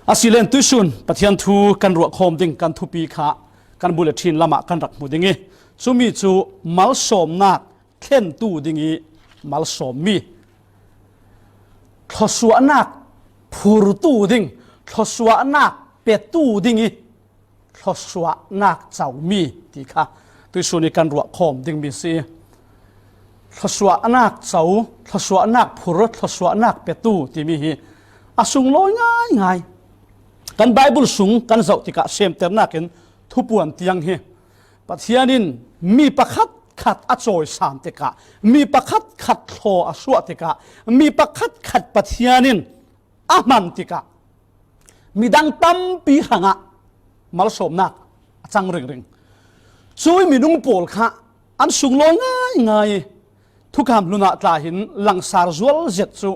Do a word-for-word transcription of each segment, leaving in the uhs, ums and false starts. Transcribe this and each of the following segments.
A si len tuisun Pathian thu kan ruah khawm ding kan thupi kha kan bulletin lamah kan rak hmu ding i, cumi cu malsawmnak thlentu ding i malsawmmi, thluasuahnak phurtu ding, thluasuahnak petu ding i thluasuahnak comi ti kha tuisun i kan ruah khawm dingmi si. Thluasuahnak co, thluasuahnak phur, thluasuahnak petu timi hi a sunglawi ngaingai. Kan Bible sung kan zoh tikah semternak in thupuan tiang hi Pathian in mi pakhat khat a cawisam tikah, mi pakhat khat thlaw a suah tikah, mi pakhat khat Pathian in a hman tikah midang tampi hrangah malsawmnak a cang ringring. Cui minung pawl kha an sunglawi ngaingai i, thukam hlunah tla hin langsar zual zet cu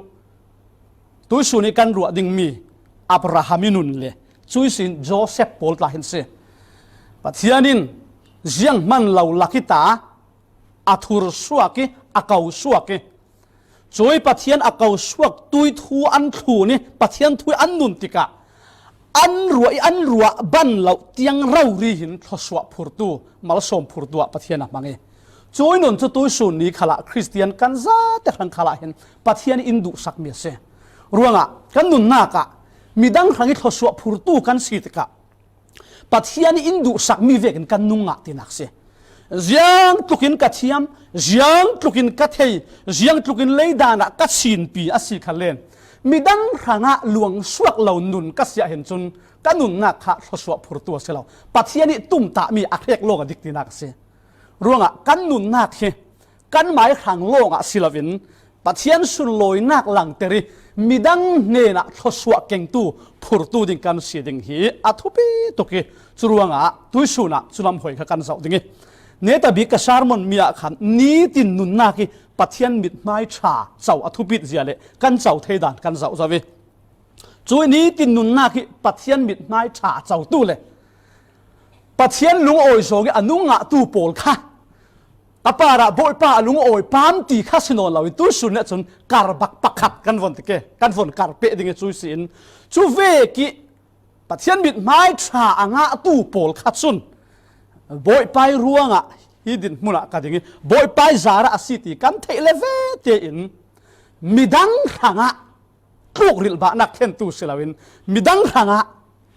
tuisun i kan ruah dingmi Abraham i nun le cui sin Joseph pawl tla hin si. Pathian in zianghman lo lak i ta, a thur suak i, a ko suak i, cui Pathian a ko suak tui thu an thlun i Pathian thu i an nun tikah an ruah i an ruah ban lo tiang rori hin thluasuah phurtu, malsawm phurtu ah Pathian a hmang i, cui nun cu tuisun ni khalah Khristian kan zate hrang khalah hin Pathian in duhsakmi a si. Ruangah kan nunnak ah midang hrang i thluasuah phurtu kan si tikah Pathian in duhsakmi vekin kan nung ngah tinak si. Ziangtlukin ka thiam, ziangtlukin ka thei, ziangtlukin leidan ah ka sinpi a si kha len, midang hrangah luangsuak lo nun ka si ah hin cun ka nunnak kha thluasuah phurtu a si lo. Pathian i tumtahmi a hrek lawng a dik tinak a si. Ruangah kan nunnak hi kan mai hrang lawngah si loin Pathian sunlawinak langter i midang hnenah thluasuah kengtu phurtu ding kan si ding hi a thupi tuk i, curuangah tuisun ah cu lam hoi kha kan zoh ding i, netabik ka sermon mi ah khan nitin nunnak i Pathian mithmai ṭha co a thupit zia le kan co thei dan kan zoh zo i, cui nitin nunnak i Pathian mithmai ṭha cotu le Pathian lungawi zawng i a nung ngahtu pawl kha ka parah Bawipa a lungawi pam ti kha si nawn lo i tuisun le cun kar bak pakhat kan von ti ke, kan von kar peh ding i cui si in, cu vek i Pathian mithmai ṭha a ngahtu pawl kha cun Bawipa i ruangah hi dinhmun ah ka ding i Bawipa i zarah a si ti kan theih le ve tein midang hrangah tluk rilhbahnak thlentu si loin midang hrangah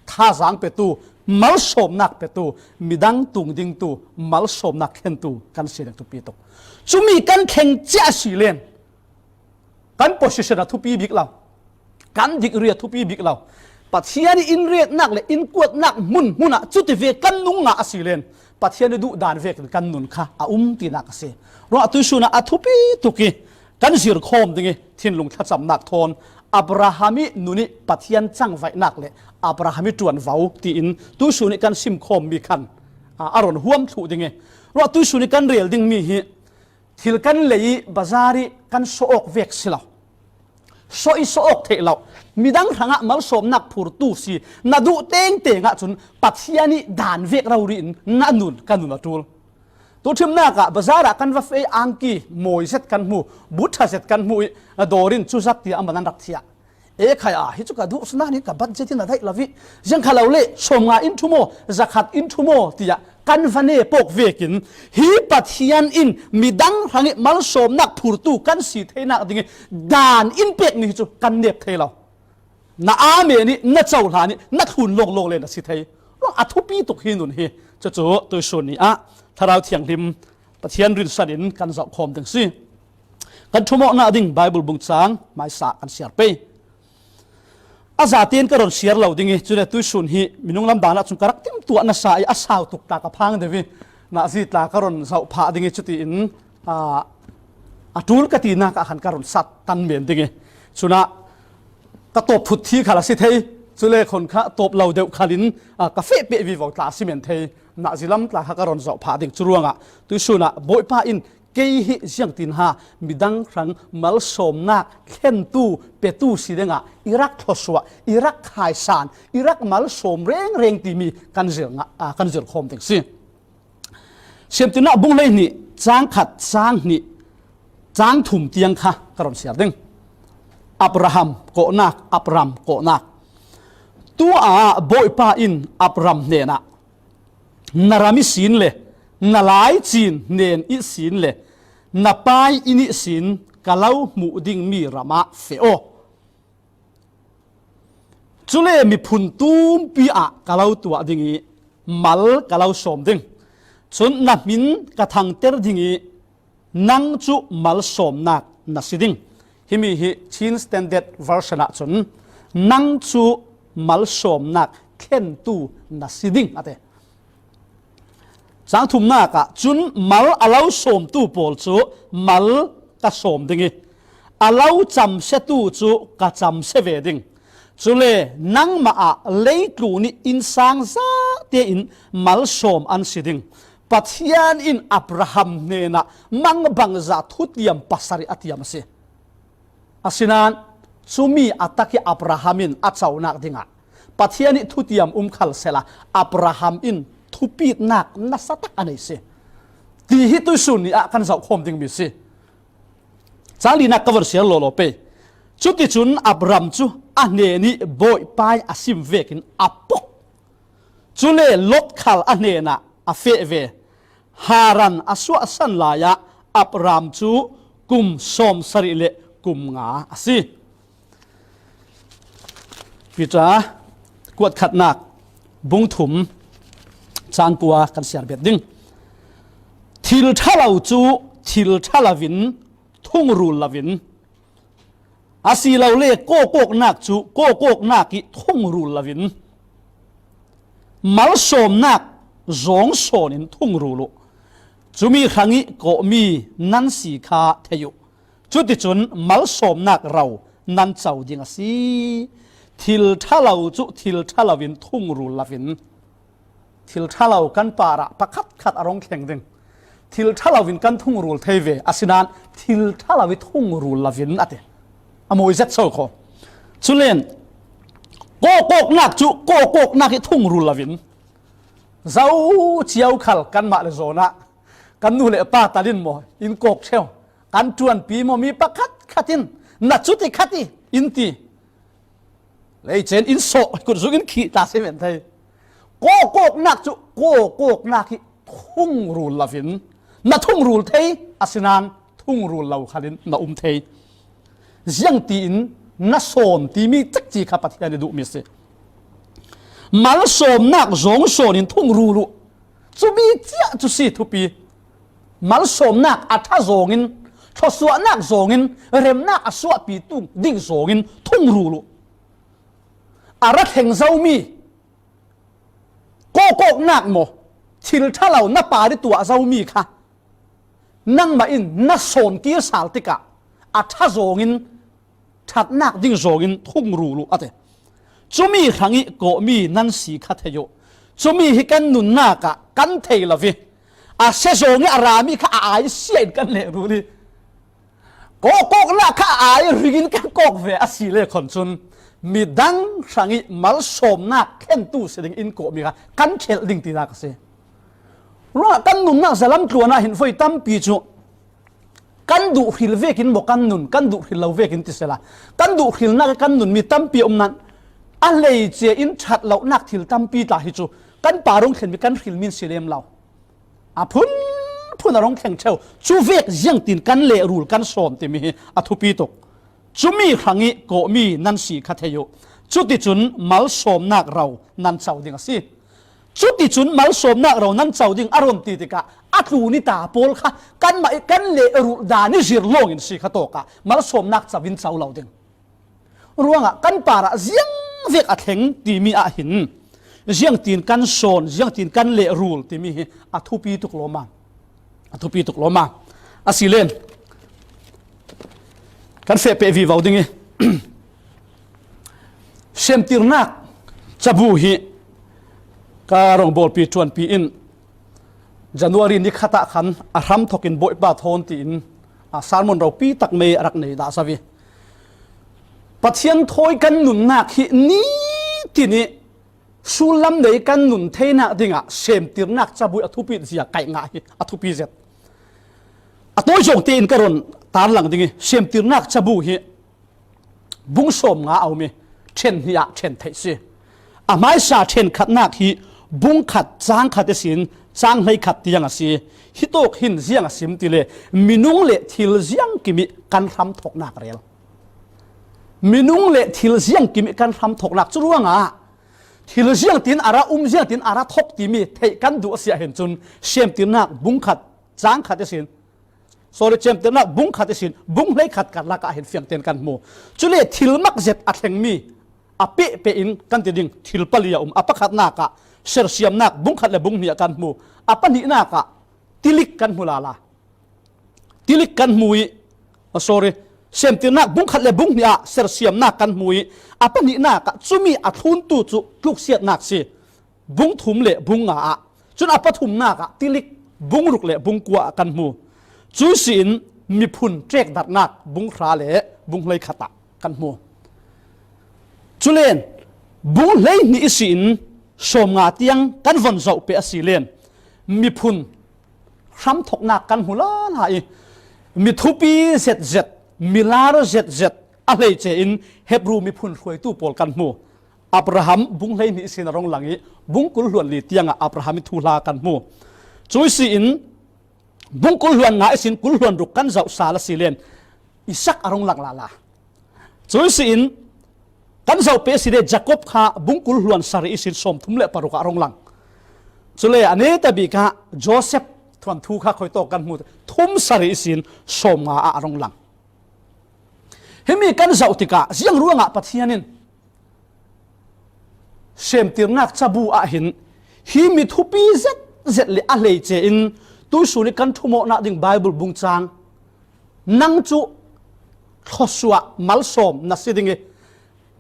thazaang petu, malsawmnak petu, midang tung dingtu, malsawmnak thlentu kan si ding thupi tuk. Cumi kan thleng cia a si len kan position a thupi bik lo, kan degree a thupi bik lo. Pathian i in retnak le in kuatnak hmunhmun ah cuti ve kan nung ngah a si len Pathian i duh dan vekin kan nun kha a um tinak a si. Ruah tuisun ah a thupi tuk i kan zir khawm ding i thinlung thlacamnak thawn Abraham i nun i Pathian cangvaihnak le Abraham i ṭuanvo tiin tuisun i kan sim khawmmi khan a, a ron huam thluh ding i, ruah tuisun i kan rel dingmi hi thil kan lei i bazar i kan sawh awk vek si lo. Sawh i sawh awk theih lo. Midang hrangah malsawmnak phurtu si na duh tengteng ah cun Pathian i dan vek rori in na nun, ka nun a ṭul. Tuṭhimnak ah bazar ah kan va feh i angki mawi zet kan hmu, but ṭha zet kan hmu i a dawr in cuzat tiah a man an rak thiah. E khai ah, hi cu ka duh si nain ka budget in a daih lo i ziang kha lo le sawmnga in ṭhu maw, zakhat in ṭhu maw tiah kan va nep awk vekin hi Pathian in midang hrang i malsawmnak phurtu kan si theinak ding i dan in pekmi hi cu kan nep thei lo. Na amen i na cohlan i na thlun lawnglawng le na si thei. Ruang a thupi tuk hi nun hi. Cucu tuisun ni ah Thlarau Thianghlim Pathian rinsan in kan zoh khawm ding si. Kan ṭhumawknak ding Bible bung cang hmaisa kan siar pei. A zatein ka ron siar lo ding i, cule tuisun hi minung lam dan ah cun ka rak timtuah nasa i a sau tuk ta ka phang deuh i, nazi tla ka ron zoh phah ding i, cutiin, aa, a ṭul ka tinak ah khan ka ron sat tan men ding i, cunah ka tawp phut thi khal a si thei, cule khon kha tawp lo deuh khalin, aa, ka feh peh vivo tla a si men thei, nazi lam tla kha ka ron zoh phah ding. Cu ruangah tuisun ah Bawipa in kei hi ziangtin ha midang hrang malsawmnak thlentu, petu si dingah i rak thluasuah, i rak khaisan, i rak malsawm rengreng timi kan zir ngah, aa, kan zir khawm ding si. Siamtinah bung hleihnih, cang khat, cang hnih, cang thum tiang kha ka ron siar ding. Abraham kawhnak, Abram kawhnak. Tu-ah Bawipa in Abraham hnenah, "Na ram ihsin le na laicin hnen ihsin le na pai inn ihsin ka lo hmuh dingmi ramah feh aw. Cule miphun tumpi ah ka lo tuah ding ih mal ka lo sawm ding. Cun na hmin ka thangter ding ih nang cu malsawmnak na si ding." Himi hi Chin Standard Version ah cun, "Nang cu malsawmnak thlentu na si ding," a ti. Cang thumnak ah cun, "Mal a lo sawmtu pawl cu mal ka sawm ding ih, a lo camsiatu cu ka camsia ve ding. Cule nangmah ah leitlun ih innsang zate in malsawm an si ding. Pathian in Abraham hnenah mangbangza thutiam pasarih a tiam a si. Asinain cumi a tak ih Abraham in a conak dingah Pathian ih thutiam um khal sehla, Abraham in thupitnak nasatak a nei si," ti hi tuihsun ni ah kan zohkhawm dingmi si. Cang linak ka von siar lawlaw pei. "Cuticun Abraham cu a hnen ih Bawipa ih a sim vekin a pok. Cule Lot khal a hnenah a feh ve. Haran a suahsan lai ah Abraham cu kum sawmsarih le kum nga a si." Peter kuatkhatnak bung thum cang kua kan siar bet ding. Thil ṭha lo cu thil ṭha lo in thungrul lo in, asilole kawkawknak cu kawkawknak ih thungrul lo in, malsawmnak zawng sawn in thungrul uh. Cumi hrangih kawhmi nan si kha thei uh. Cuticun malsawmnak ro nan co ding a si. Thil ṭha lo cu thil ṭha lo in thungrul lo in. Thil ṭha lo kan parah pakhatkhat a rung thleng ding. Thil ṭha lo in kan thungrul thei ve, asinain thil ṭha lo ih thungrul lo in a ti. A mawi zet so kho. Culen kawkawknak cu kawkawknak ih thungrul lo in. Zo cio khal kanmah le zawn ah kan nu le pa tal in maw in kawk ṭheu. Kan ṭuanpi maw mi pakhatkhat in, "Na cuti khat ih," in ti. Leicen in sawh, kutzuk in khih ta si men thei. Kawkawknak cu kawkawknak ih thungrul lo in na thungrul thei, asinain thungrul lo khal in na um thei. Ziangtiin na sawn timi cekci kha Pathian ih duhmi a si. Malsawmnak zawng sawn in thungrul uh. Cumi ciah cu si thupi. Malsawmnak a ṭha zawngin, thluasuahnak zawngin, remnak a suahpitu ding zawngin thungrul uh. A ra thleng zomi kawkawknak maw, thil ṭha lo na par ih tuah zomi kha nangmah in na sawn kir sal tikah a ṭha zawngin, ṭhatnak ding zawngin thungrul uh a ti. Cumi hrangih kawhmi nan si kha thei uh. Cumi hi kan nunnak ah kan thei lo ih a sia zawng ih a rami kha a ai sia in kan lehrul ih kawkawknak kha a ai ringin kan kawk ve a si le khon cun midang hrangih malsawmnak thlentu si ding in kawhmi kha kan khelh ding tinak a si. Ruangah kan nunnak zalam tluan ah hin voi tampi cu kan duh hril vekin maw kan nun, kan duh hril lo vekin ti sela, kan duh hrilnak ih kan nunmi tampi a um nan a hleice in ṭhat lonak thil tampi tla hi cu kan pa rung thlenmi kan hrilmi in si lem lo. A phunphun a rung thleng ṭheu. Cu vek ziangtin kan lehrul kan sawn timi hi a thupi tuk. Cumi hrangih kawhmi nan si kha thei uh. Cuticun malsawmnak ro nan co ding a si. Cuticun malsawmnak ro nan co ding a run ti tikah a tlun ih ta pawl kha kanmah ih kan lehrulh dan ih zir lawngin si kha tawkah malsawmnak co in co lo ding. Ruangah kan parah ziangvek a thleng timi ah hin ziangtin kan sawn, ziangtin kan lehrul timi hi a thupi tuk lawma. A thupi tuk lawma. A si len kan feh peh vivo ding ih semtirnak cabu hi ka rongbawlpi ṭuanpi in January ni khat ah khan a hram thokin Bawipa thawn tiin a sermon ropi tak mei a rak nei dah zo ih Pathian thawi kan nunnak hi nitin ih sullam nei kan nun theinak dingah semtirnak cabu ih a thupit zia kaih ngah hi a thupi zet. A tawi zawng tein ka run tarlang ding ih semtirnak cabu hi bung sawm nga a um ih ṭhen hnih ah ṭhen theih si. A hmaisa ṭhenkhatnak hi bung khat cang khat ihsin cang hleikhat tiang a si. Hitawk hin ziang a sim ti le, minung le thil ziangkim ih kan hramthawknak rel. Minung le thil ziangkim ih kan hramthawknak cu ruangah thil ziangtin a ra um, ziangtin a ra thawk timi theih kan duh a si ahhin cun, Semtirnak bung khat cang khat ihsin, sorry, Semtirnak bung khat ihsin bung hleikhat karlak ah hin fiangten kan hmu. Cule thil mak zet a thlengmi, a pehpeh in kan ti ding, thil pali a um. A pakhatnak ah sersiamnak bung khat le bung hnih ah kan hmu. A pahnihnak ah tilik kan hmu lala. Tilik kan hmu ih, oh, sorry, Semtirnak bung khat le bung hnih ah sersiamnak kan hmu ih, a pahnihnak ah cumi a thluntu cu tluksiatnak si. Bung thum le bung nga ah, cun a pathumnak ah tilik, bung ruk le bung kua ah kan hmu. Cu si in miphun ṭekdarhnak bung hra le bung hleikhat ah kan hmu. Culen bung hleihnih ihsin sawmnga tiang kan von zoh peh a si len, miphun hramthawknak kan hmu lala ih, mi thupi zetzet, mi lar zetzet a hleice in Hebru miphun hruaitu pawl kan hmu. Abraham bung hleihnih ihsin a rung lang ih, bung kul hluan li tiangah Abraham ih thuhla kan hmu. Cu si in bung kul hluan nga ihsin kul hluan ruk kan zoh sal a si len, Isak a rung lang lala. Cu si in kan zoh peh a si le, Jakob kha bung kul hluan sarih ihsin sawmthum le paruk ah a rung lang. Cule a netabik ah Joseph thuanthu kha khuitawk kan hmu, thum sarih ihsin sawmnga ah a rung lang. Himi kan zoh tikah ziang ruangah Pathian in Semtirnak cabu ah hin hi mi thupi zetzet le a hleice in tuihsun ih kan ṭhumawhnak ding Baibal bung cang, nang cu thluasuah malsawm na si ding ih,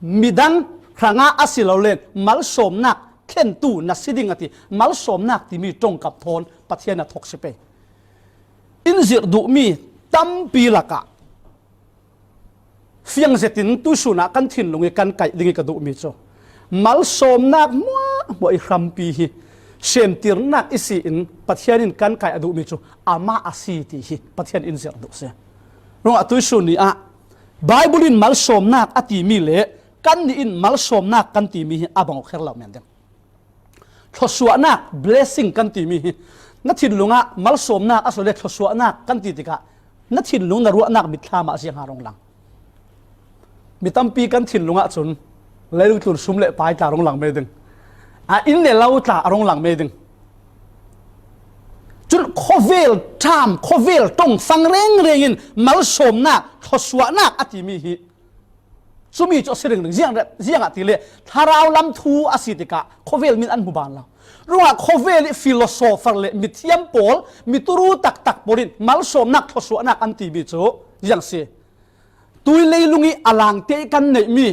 midang hrangah a si lo len malsawmnak thlentu na si ding a ti. Malsawmnak timi ṭongkam thawn Pathian a thawk si pei. In zirh duhmi tampi lakah fiang zetin tuihsun ah kan thinlung ih kan kaih ding ih ka duhmi cu, malsawmnak hmuahhmuah ih hrampi hi Semtirnak ihsi in Pathian in kan kaih a duhmi cu amah a si ti hi Pathian in zirh duh si. Ruangah tuihsun ni ah Baibal in malsawmnak a timi le kannih in malsawmnak kan timi hi a bang awk kher lo men ding. Thluasuahnak, blessing kan timi hi na thinlung ah malsawmnak a si le thluasuahnak kan ti tikah na thinlung na ruahnak mitthlam ah ziang a rung lang. Mi tampi kan thinlung ah cun leilung tlun sum le pai tla rung lang mei ding, a inn le lo tla a rung lang mei ding. Cun khuavel ṭam, khuavel ṭongfang rengreng in malsawmnak, thluasuahnak a timi hi cumi cu a si ringring. Ziang, ziangah ti le thlarau lam thu a si tikah khuavel min an hmu ban lo. Ruangah khuavel ih philosopher le mithiam pawl, mi turu taktak pawl in malsawmnak, thluasuahnak an timi cu ziang si? Tui leilung ih a langte ih kan neihmi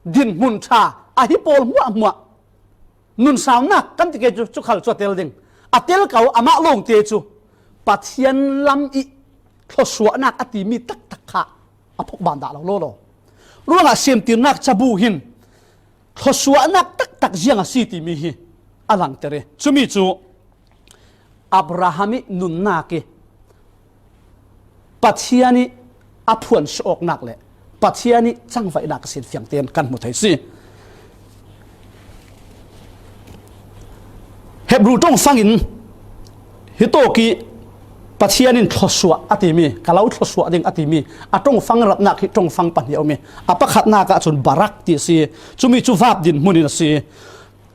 dinhmun ṭha ahi pawl hmuahhmuah, nunsaunak kan ti ke cu, cu khal cu a tel ding. A tel ko, amah lawngte cu Pathian lam ih thluasuahnak a timi taktak kha a phok ban dah lo lawlaw. Ruangah Semtirnak cabu hin thluasuahnak taktak ziang a si timi hi a langter ih, cumi cu Abraham ih nunnak ih Pathian ih a phuansuh awknak le Pathian ih cangvaihnak a sin fiangtein kan hmu thei si. Hebru ṭongfang in hitawk ih Pathian in thluasuah a timi, ka lo thluasuah ding a timi a ṭongfang rapnak hi ṭongfang pahnih a um ih, a pakhatnak ah cun Barak ti a si. Cumi cu vap dinhmun in a si.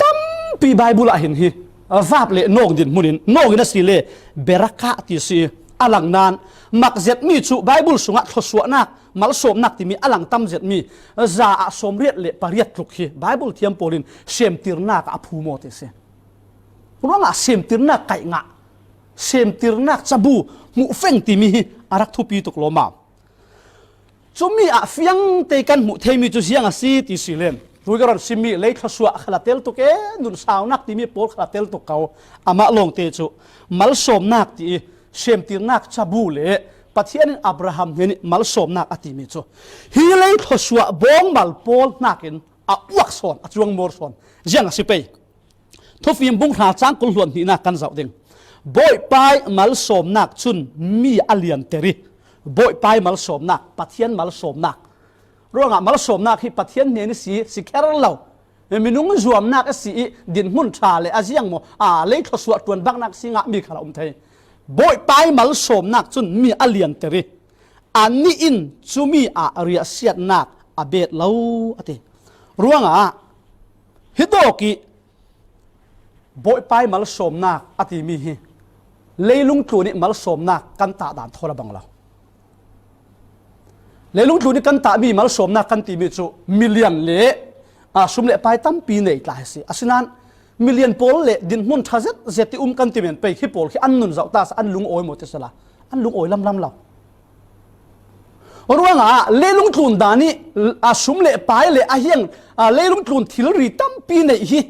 Tampi Baibal ah hin hi vap le nawng dinhmun in, nawng in a si le Berakah ti a si. A lang nain mak zetmi cu Baibal sungah thluasuahnak, malsawmnak timi a lang tam zetmi za ah sawmriat le pariat tluk hi Baibal thiam pawl in Semtirnak ah a phumaw ti a si. Ruangah Semtirnak kaih ngah, Semtirnak cabu hmuh feng timi hi a rak thupi tuk lawmmam. Cumi ah fiangte kan hmuh theimi cu ziang a si ti si len, tui ka ron simmi lei thluasuah khal a tel tuk e, nunsaunak timi pawl khal a tel tuk ko. Amah lawngte cu malsawmnak ti ih Semtirnak cabu le Pathian in Abraham hnen ih malsawmnak a timi cu hi lei thluasuah bawngmal pawl hnakin a uak sawn, a cuangmawr sawn ziang a si pei. Thufim bung hra cang kul hluan hnihnak kan zoh ding. Bawipa ih malsawmnak cun mi a lianter ih, Bawipa ih malsawmnak, Pathian malsawmnak. Ruangah malsawmnak hi Pathian hnen ih si, si kher lo. Minung zuamnak a si ih dinhmun ṭha le a ziang maw, a lei thluasuah ṭuan baknak si ngah mi khal a um thei. Bawipa ih malsawmnak cun mi a lianter ih, a nih in cumi ah riahsiatnak a bet lo a ti. Ruangah hitawk ih Bawipa ih malsawmnak a timi hi leilung tlun ih malsawmnak kan tahdan thawl a bang lo. Leilung tlun ih kan tahmi malsawmnak kan timi cu milian le, aa, sum le pai tampi nei tla hi si. Asinain milian pawl le dinhmun ṭha zetzet ih um kan ti men pei hi pawl khi an nun zoh ta si, an lungawi maw ti sala, an lungawi lamlam lo. Ruangah leilung tlun dan ih, aa, sum le pai le a hiang, aa, leilung tlun thilri tampi neih hi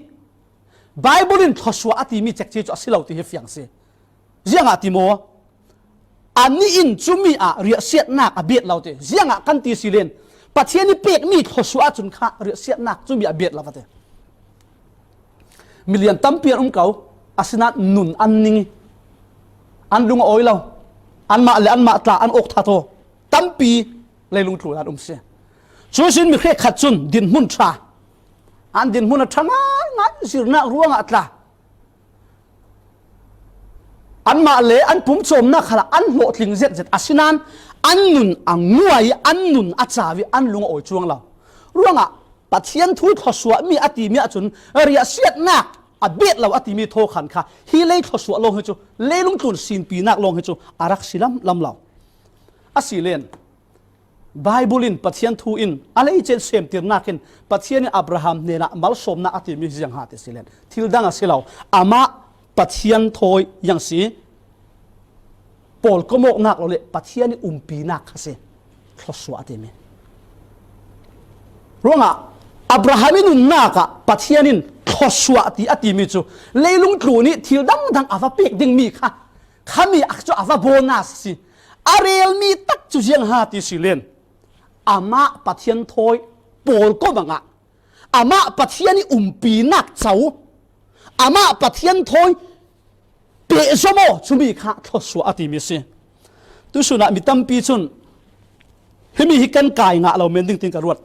Baibal in thluasuah a timi cekci cu a si lo ti hi fiang si. Ziangah ti maw? A nih in cumi ah riahsiatnak a bet lo ti. Ziangah kan ti si len, Pathian ih pekmi thluasuah ahcun kha riahsiatnak cumi a bet lo a ti. Milian tampi an um ko, asinain nun an ning ih an lung a awi lo. Anmah le anmah tla an awk that aw. Tampi leilung tlun an um si. Cuihsin mi hrekkhat cun dinhmun ṭha, an dinhmun a ṭha ngaingai zirnak ruangah tla anmah le an pumcawmnak khalah an hlawhtling zetzet, asinain an nun a nguai ih an nun a cau ih an lung a awi cuang lo. Ruangah Pathian thu ih thluasuahmi a timi ahcun riahsiatnak a bet lo a timi thawkhan kha hi lei thluasuah lawng hi cu, leilung tlun sinpinak lawng hi cu a rak si lamlam lo. A si len Baibal in, Pathian thu in, a lei cen semtirnak in Pathian in Abraham hnenah malsawmnak a timi hi ziang ha ti si len, thil dang a si lo. Amah Pathian thawi ziang si, pawlkom awknak lo le Pathian ih umpinak kha si thluasuah a timi. Ruangah Abraham ih nunnak ah Pathian in thluasuah ti a timi cu leilung tlun ih thil dangdang a va pek dingmi kha khami ah cu a va bonus si. A relmi tak cu ziang ha ti si len, amah Pathian thawi pawlkom a ngah, amah Pathian ih umpinak co, amah Pathian thawi pehzom aw, cumi kha thluasuah a timi si. Tuisun ah mi tampi cun himi hi kan kai ngah lo men ding tiin ka ruat.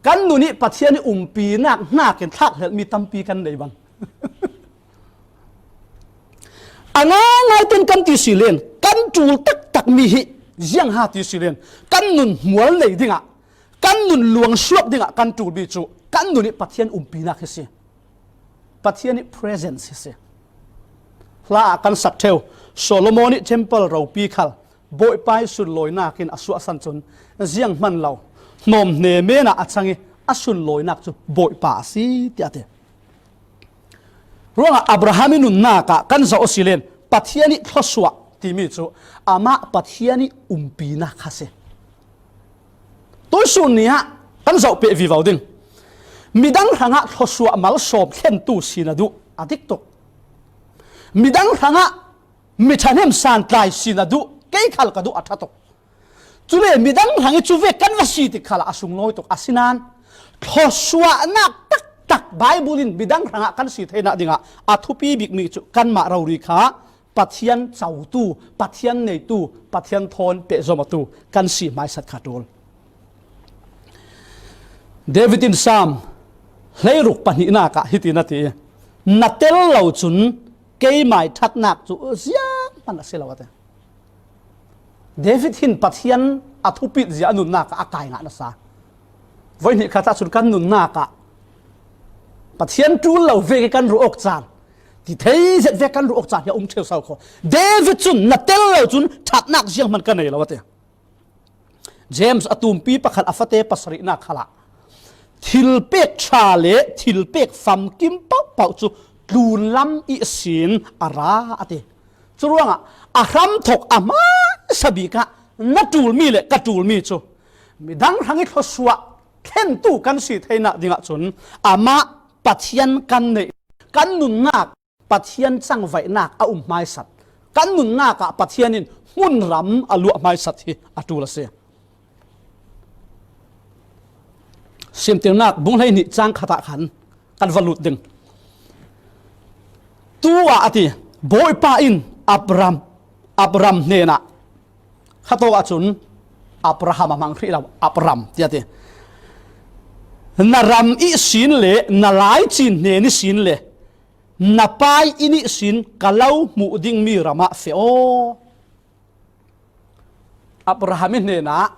Kan nun ih Pathian ih umpinak hnakin thlakhlelh mi tampi kan nei bang. A ngaingai ten kan ti si len, kan ṭul taktak mi hi ziang ha ti si len, kan nun hmual nei dingah, kan nun luangsuak dingah kan ṭulmi cu kan nun ih Pathian umpinak hi si. Pathian ih presence hi si. Hla ah kan sak ṭheu, Solomon ih temple ropi khal Bawipa ih sunlawinak in a suahsan cun zianghman lo hnawm hne men ah a cang ih a sunlawinak cu Bawipa a si, tiah a ti. Ruangah Abraham ih nunnak ah kan zoh a si len, Pathian ih thluasuah timi cu amah Pathian ih umpinak kha si. Tuisun ni ah kan zoh peh vivo ding. Midang hrangah thluasuah malsawm thlentu si na duh a dik tuk. Midang hrangah mi ṭhahnem santlai si na duh, kei khal ka duh a ṭha tuk. Cule midang hrang ih cu vek kan va si tik khalah a sunglawi tuk. Asinain thluasuahnak taktak Baibal in midang hrangah kan si theinak dingah a thupi bikmi cu kanmah rori kha Pathian cotu, Pathian neitu, Pathian thawn pehzomtu kan si hmaisat kha ṭul. David in Sam hleiruk pahnihnak ah hitin a ti, na tel lo cun keimai ṭhatnak cu zianghman a si lo, a ti. David hin Pathian a thupit zia a nunnak ah a kai ngah nasa. Voi hnih khat ahcun kan nunnak ah Pathian ṭul lo vek ih kan ruh awk caan, ti thei zet vek kan ruh awk caan hi a um ṭheu sau kho. David cun na tel lo cun ṭhatnak zianghman ka nei lo, a ti. James a tumpi pakhat a fate pasarihnak khalah thilpek ṭha le thilpek famkim pohpoh cu tlunlam ihsin a ra, a ti. Curuangah a hramthok a hmaisa bik ah na ṭulmi le ka ṭulmi cu midang hrang ih thluasuah thlentu kan si theinak dingah cun amah Pathian kan neih, kan nunnak Pathian cangvaihnak a um hmaisat, kan nunnak ah Pathian in hmunram a luah hmaisat hi a ṭul a si. Simtirnak bung hleihnih cang khat ah khan kan va lut ding. Tu ah a ti, Bawipa in Abram, Abram hnenah, khatawk ahcun Abraham a hmang hrih lo, Abram tiah a ti. Na ram ihsin le na laicin hnen ihsin le na pai inn ihsin ka lo hmuh ding mi ramah feh aw. Abraham ih hnenah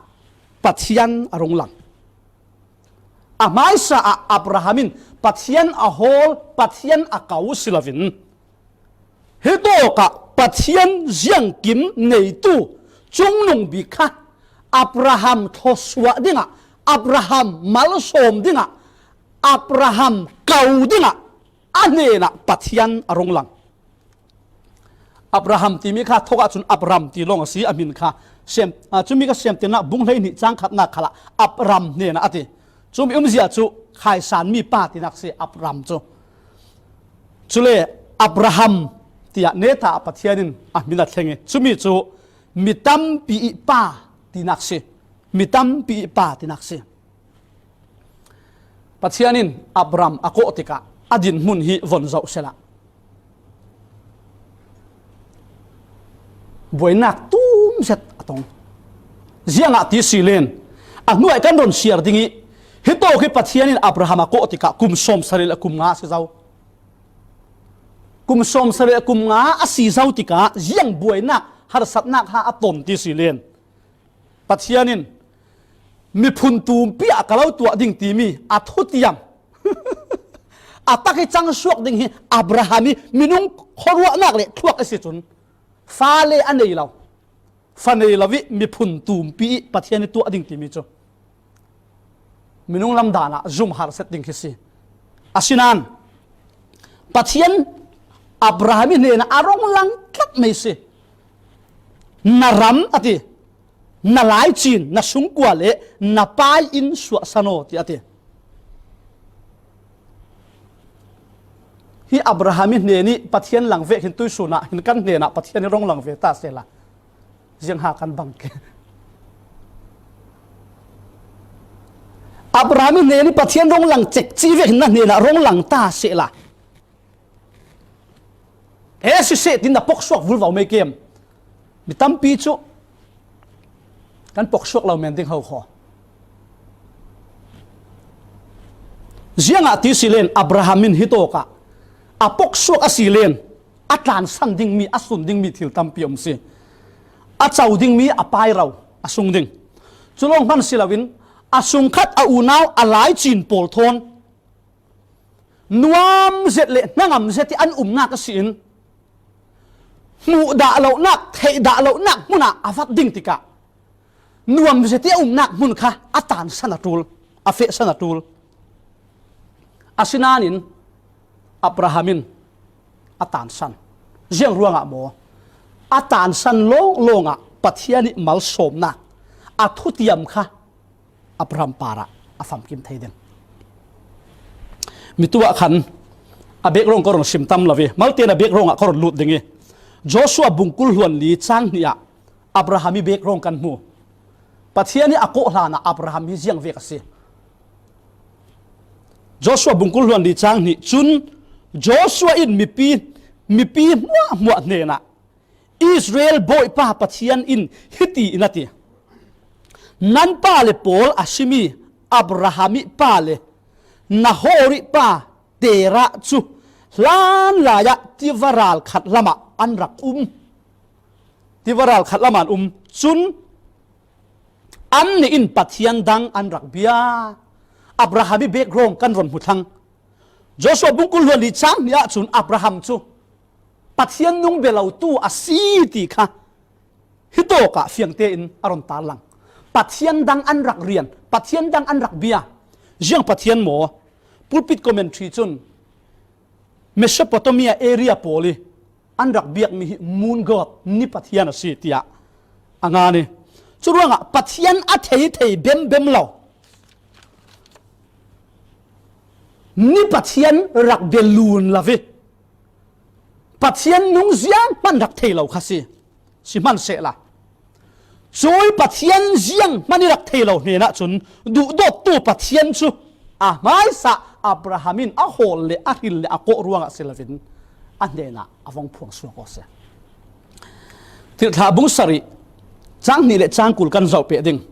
Pathian a rung lang. A hmaisa ah Abraham in Pathian a hawl, Pathian a ko si loin, hitawkah Pathian ziangkim neitu cungnung bik kha Abraham thawsuah dingah, Abraham malsawm dingah, Abraham ko dingah a hnenah Pathian a rung lang. Abraham timi kha thawk ahcun Abram ti lawng a si, a hmin kha sem, aa, cumi kha Semtirnak bung hleihnih cang khatnak khalah Abram hnenah a ti. Cumi umzia cu khaisanmi pa tinak si, Abram cu. Cule Abraham tiah neta ah Pathian in a hmin a thleng i, cumi cu mi tampi ih pa tinak si. Mi tampi ih pa tinak si. Pathian in Abram a kawh tikah a dinhmun hi von zoh sehla, buainak tum zet a tong. Ziangah ti si len, a hnuai kan ron siar ding ih, hitawk hi Pathian in Abraham a kawh tikah kum sawmsarih le kum nga a si zo. Kum sawmsarih le kum nga a si zo tikah ziang buainak, harsatnak ha a ton ti si len, Pathian in miphun tumpi ah ka lo tuah ding timi a thutiam a tak ih cangsuak ding hi Abraham ih minung khuaruahnak le thluak a si cun, fale a nei lo, fa nei lo ih miphun tumpi ih Pathian ih tuah ding timi cu minung lamdan ah zum harset ding khi si. Asinain Pathian Abraham ih hnenah a rung lang tlat mai si. Na ram a ti, na laicin, na sungkua le na pai inn suahsan aw, tiah a ti. Hi Abraham ih hnen ih Pathian lang ve khin tuihsun ah hin kan hnenah Pathian ih rung lang ve ta sehla, ziang ha kan bang ke. Abraham ih hnen ih Pathian rung lang cekci ve khin na hnenah rung lang ta sehla, e siseh tin na poksuak vulvo mei kem. Mi tampi cu kan poksuak lo men ding ho kho. Ziangah ti si len Abraham in hitawkah a poksuak a si len a tlansan dingmi, a sun dingmi thil tampi om si. A co dingmi a pairo a sung ding. Cu lawng hman si loin a sungkhat a unau a laicin pawl thawn nuam zet le hnangam zet ih an umnak a si in, hmuh dah lonak, theih dah lonak hmunah a vat ding tikah nuam zet ih a umnak hmun kha a tansan a ṭul, a fehsan a ṭul. Asinain Abraham in a tansan. Ziang ruangah maw? A tansan lawnglawngah Pathian ih malsawmnak a thutiam kha Abraham parah a famkim thei ding. Mi tu ah khan a background ka run sim tam lo ve. Malte in a background ah ka run lut ding ih, Joshua bungkul hluan li cang hnih ah Abraham ih background kan hmu. Pathian ih a kawh hlanah Abraham hi ziang vek a si. Joshua bungkul hluan li cang hnih cun Joshua in mipi, mipi hmuahhmuah hnenah Israel Bawipa Pathian in hiti in a ti, nan pa le pawl a simi Abraham ih pa le Nahor ih pa Terah cu hlanlai ah tiva ralkhat lamah an rak um. Tiva ralkhat lamah an um. Cun annih in pathian dang an rak bia. Abraham ih background kan run hmu thlang. Joshua bungkul hluan li cang hnih ah cun Abraham cu Pathian nung bia lotu a si ti kha hitawkah fiangte in a run tarlang. Pathian dang an rak rian, pathian dang an rak bia. Ziang pathian maw? Pulpit commentary cun Mesopotamia area pawl ih an rak biakmi hi moon god, ni pathian a si, tiah a ngan ih, curuangah Pathian a thei thei bembem lo, ni pathian rak bia lun lo ih Pathian nung zianghman rak thei lo kha si. Sihmansehla cuih Pathian zianghman ih rak thei lo hnenah cun duhdawttu Pathian cu a hmaisa Abraham in a hawl le a hril le a kawh ruangah si loin a hnenah a vung phuang suak aw si. Tirhthlah bung sarih cang hnih le cang kul kan zoh peh ding.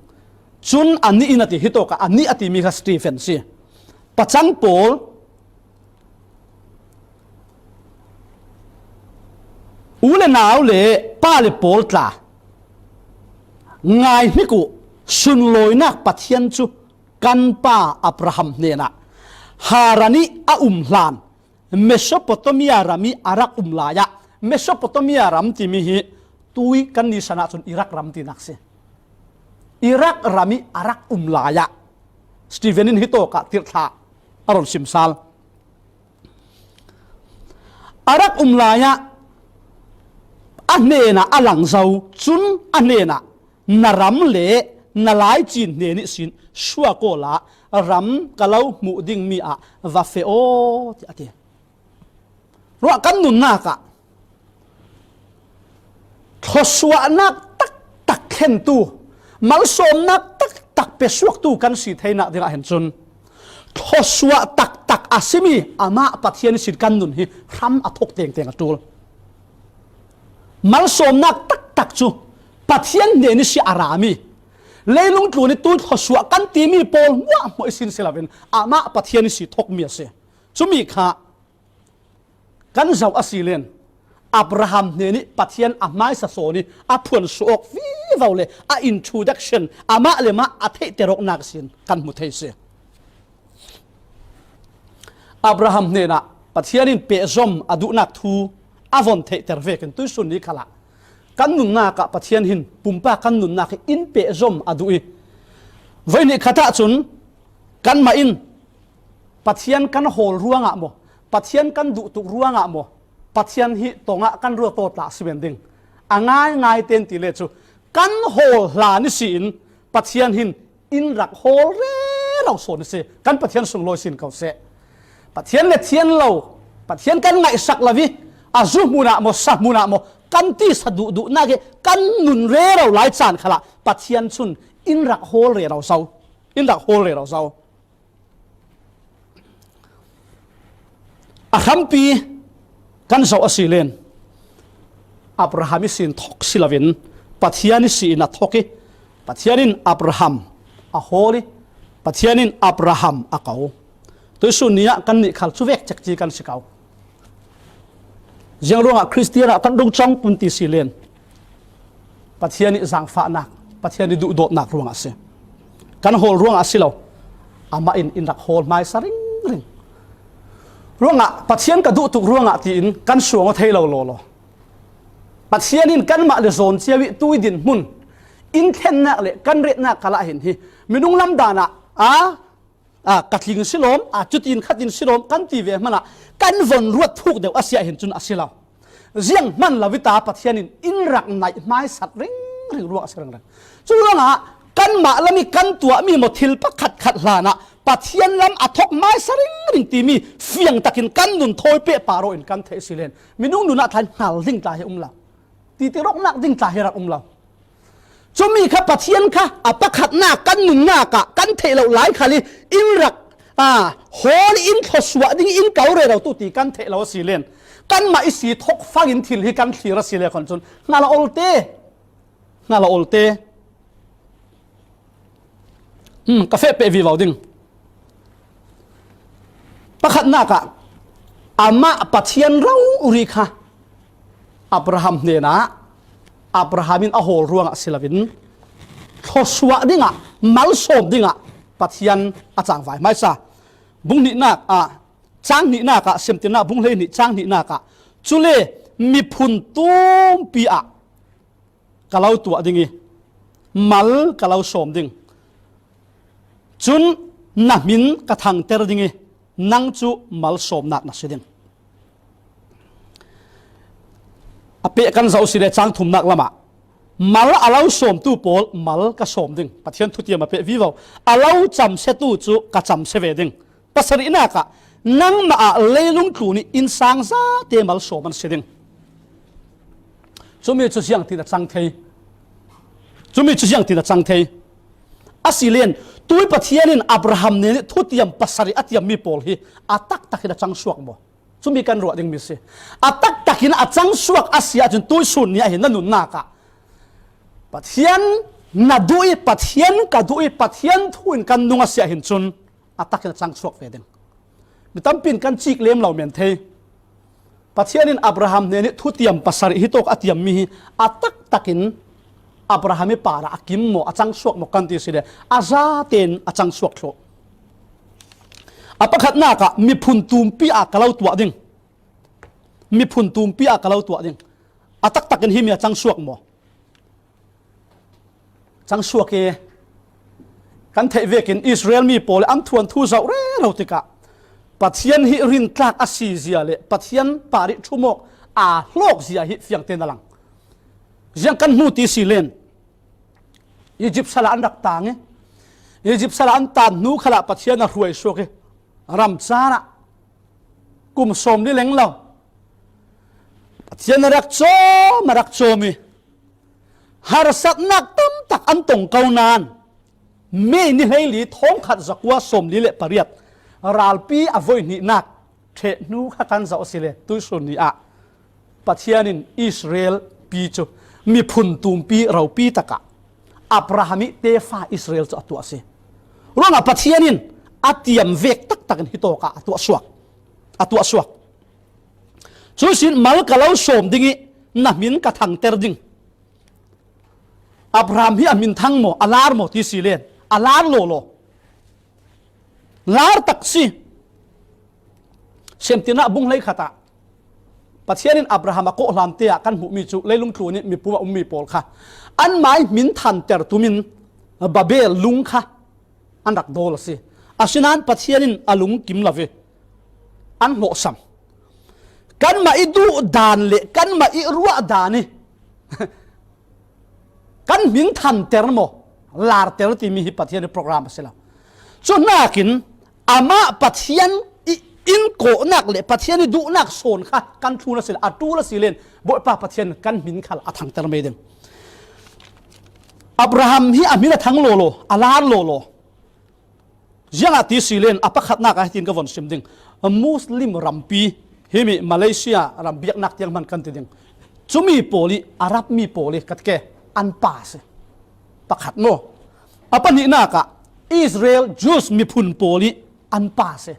Cun a nih in a ti, hitawkah a nih a timi kha Stephen si. Pacang pawl, u le nau le pa le pawl tla, ngai hnik uh, sunlawinak Pathian cu kan pa Abraham hnenah Haran ih a um hlan, Mesopotamia ram ih a rak um lai ah, Mesopotamia ram timi hi tui kan nisan ahcun Iraq ram tinak si. Iraq ram ih a rak um lai ah, Stephen in hitawk ah tirhthlah a run sim sal. A rak um lai ah a hnenah a lang zo, cun a hnenah, "Na ram le na laicin hnen ihsin suak awla ram ka lo hmuh dingmi ah va feh aw," tiah a ti. Ruah kan nunnak ah thluasuahnak taktak thlentu, malsawmnak taktak pesuaktu kan si theinak dingah hin cun, thluasuah taktak a simi amah Pathian ihsin kan nun hi hram a thawk tengteng a ṭul. Malsawmnak taktak cu Pathian hnen ihsi a rami, leilung tlun ih tui thluasuah kan timi pawl hmuahhmuah ihsin si loin amah Pathian ihsi thawkmi a si. Cumi kha kan zoh a si len, Abraham hnenih Pathian a hmaisa sawn ih a phuansuah awk vivo le a introduction, amah le mah a theihter awknak sin kan hmu thei si. Abraham hnenah Pathian in pehzom a duhnak thu a von theihter vekin tuihsun ni khalah kan nunnak ah Pathian hin pumpak kan nunnak hi in pehzom a duh ih, voi nih khat ahcun kanmah in Pathian kan hawl ruangah maw, Pathian kan duh tuk ruangah maw, Pathian hi tongah kan ruat aw tla si men ding a ngaingai ten ti le cu kan hawl hlan ihsin Pathian hin in rak hawl rero sawn a si. Kan Pathian sunglawi sin ko seh. Pathian le thian lo, Pathian kan ngaihsak lo ih a zu hmunah maw, sa hmunah maw, kan tisa duhduhnak ih kan nun rero lai caan khalah Pathian cun in rak hawl rero zo. In rak hawl rero zo. A hrampi kan zoh a si len, Abraham ihsin thawk si loin Pathian ihsin a thawk ih, Pathian in Abraham a hawl ih, Pathian in Abraham a ko. Tuihsun ni ah kannih khal cuvek cekci kan si ko. Ziang ruangah Khristian ah kan rung cang pun ti si len, Pathian ih zaangfahnak, Pathian ih duhdawtnak ruangah a si. Kan hawl ruangah a si lo. Amah in in rak hawl hmaisa ringring. Ruangah Pathian ka duh tuk ruangah tiin kan suang aw thei lo lawlaw. Pathian in kanmah le zawn cio ih tui dinhmun, in thlennak le kan retnak khalah hin hi minung lamdan ah a, a, ka tling si lawm, a, cutin khatin si lawm kan ti ve hmanah kan von ruat thuk deuh a si ah hin cun a si lo. Zianghman lo ih ta Pathian in in rak naih hmaisat ringring ruang a si ringring. Curuangah kanmah lam ih kan tuahmi maw thil pakhatkhat hlanah Pathian lam a thawk hmaisa ringring timi fiangtakin kan nun thawi pehpar aw in kan theih si len minung nun ah thlai hngal ding tla hi um lo. Titi rawknak ding tla hi rak um lo. Cumi kha Pathian kha a pakhatnak kan nunnak ah kan theih loh lai khal ih in rak, a, hawl in thluasuah ding in ko rero tu ti kan theih lo a si len kanmah ihsi thawk fangin thil hi kan thlir a si le khon cun hngal a olte. Hngal a olte. Hmm, ka feh peh vivo ding. Pakhatnak ah amah Pathian rori kha Abraham hnenah Abraham in a hawl ruangah si loin thluasuah dingah, malsawm dingah Pathian a cangvai hmaisa. Bung hnihnak ah, cang hnihnak ah, Semtirnak bung hleihnih cang hnihnak ah, cule miphun tumpi ah ka lo tuah ding ih mal ka lo sawm ding. Cun na hmin ka thangter ding ih nang cu malsawmnak na si ding. A peh kan zoh si le cang thumnak lamah mal a lo sawmtu pawl mal ka sawm ding. Pathian thutiam a peh vivo. A lo camsiatu cu ka camsia ve ding. Pasarihnak ah nangmah ah leilung tlun ih innsang zate malsawm an si ding. Cumi cu ziangtin a cang thei? Cumi cu ziangtin a cang thei? A si len, tui Pathian in Abraham hnen ih thutiam pasarih a tiammi pawl hi a taktak in a cang suak maw? Cumi kan ruah dingmi si. A taktak in a cang suak a si ahcun tuihsun ni ah hin na nunnak ah Pathian na duh ih, Pathian ka duh ih, Pathian thu in kan nung a si ah hin cun a takin a cangsuak ve ding. Mi tampi in kan cik lem lo men thei. Pathian in Abraham hnenih thutiam pasarih hi tawk a tiam mi hi a taktakin Abraham ih parah a kim maw, a cangsuak maw kan ti si le, a zaten a cangsuak thluh. A pakhatnak ah miphun tumpi ah ka lo tuah ding. Miphun tumpi ah ka lo tuah ding. A taktakin himi a cangsuak maw? Cangsuak hi. Kan theih vekin Israel mi pawl an thuanthu zoh rero tikah Pathian hi rintlak a si zia le Pathian parih thumawk a hlawk zia hi fiangte na lang. Ziang kan hmu ti si len. Egypt salah an rak tang ih, Egypt salah an tan hnu khalah Pathian a hruai suak ih, ramcar ah kum sawm ni leng lo Pathian a rak cawm, a rak cawm ih, harsatnak tamtak an tong ko nain May ni hleili thawngkhat zakua sawmli le pariat ralpi a voihnihnak ṭheh hnu kha kan zoh a si le, tuisun ni ah Pathian in Israel pi cu miphun tumpi ropi takah Abraham ih tefa Israel cu a tuah a si. Ruangah Pathian in a tiam vek taktakin hitawkah a tuahsuak, a tuahsuak. Cusin mal ka lo sawm ding ih na hmin ka thangter ding. Abraham hi a hmin thang maw, a lar maw ti si len, a lar lawlaw. Lar tak si. Siamtinah bung hleikhat ah Pathian in Abraham a kawhhlamte ah kan hmuhmi cu leilung tluanih mipum a ummi pawl kha anmah ih hmin thanter tumin Babel lung kha an rak dawl a si. Asinain Pathian in a lungkim lo ih an hlawhsam. Kanmah ih duh dan le kanmah ih ruah dan ih kan hmin thanter maw, larter timi hi Pathian ih program a si lo. Cuhnakin amah Pathian ih in kawhnak le Pathian ih duhnak sawn kha kan thlun a si le, a ṭul a si len Bawipa Pathian kan hmin khal a thangter mai ding. Abraham hi a hmin a thang lawlaw, a lar lawlaw. Ziangah ti si len a pakhatnak ah hitin ka von sim ding. Muslim rampi, himi Malaysia ram biaknak tiang hman kan ti ding. Cumi pawl ih, Arab mi pawl ih ka ti ke, an pa a si. Pakhat maw? A pahnihnak ah Israel Jews miphun pawl ih an pa a si.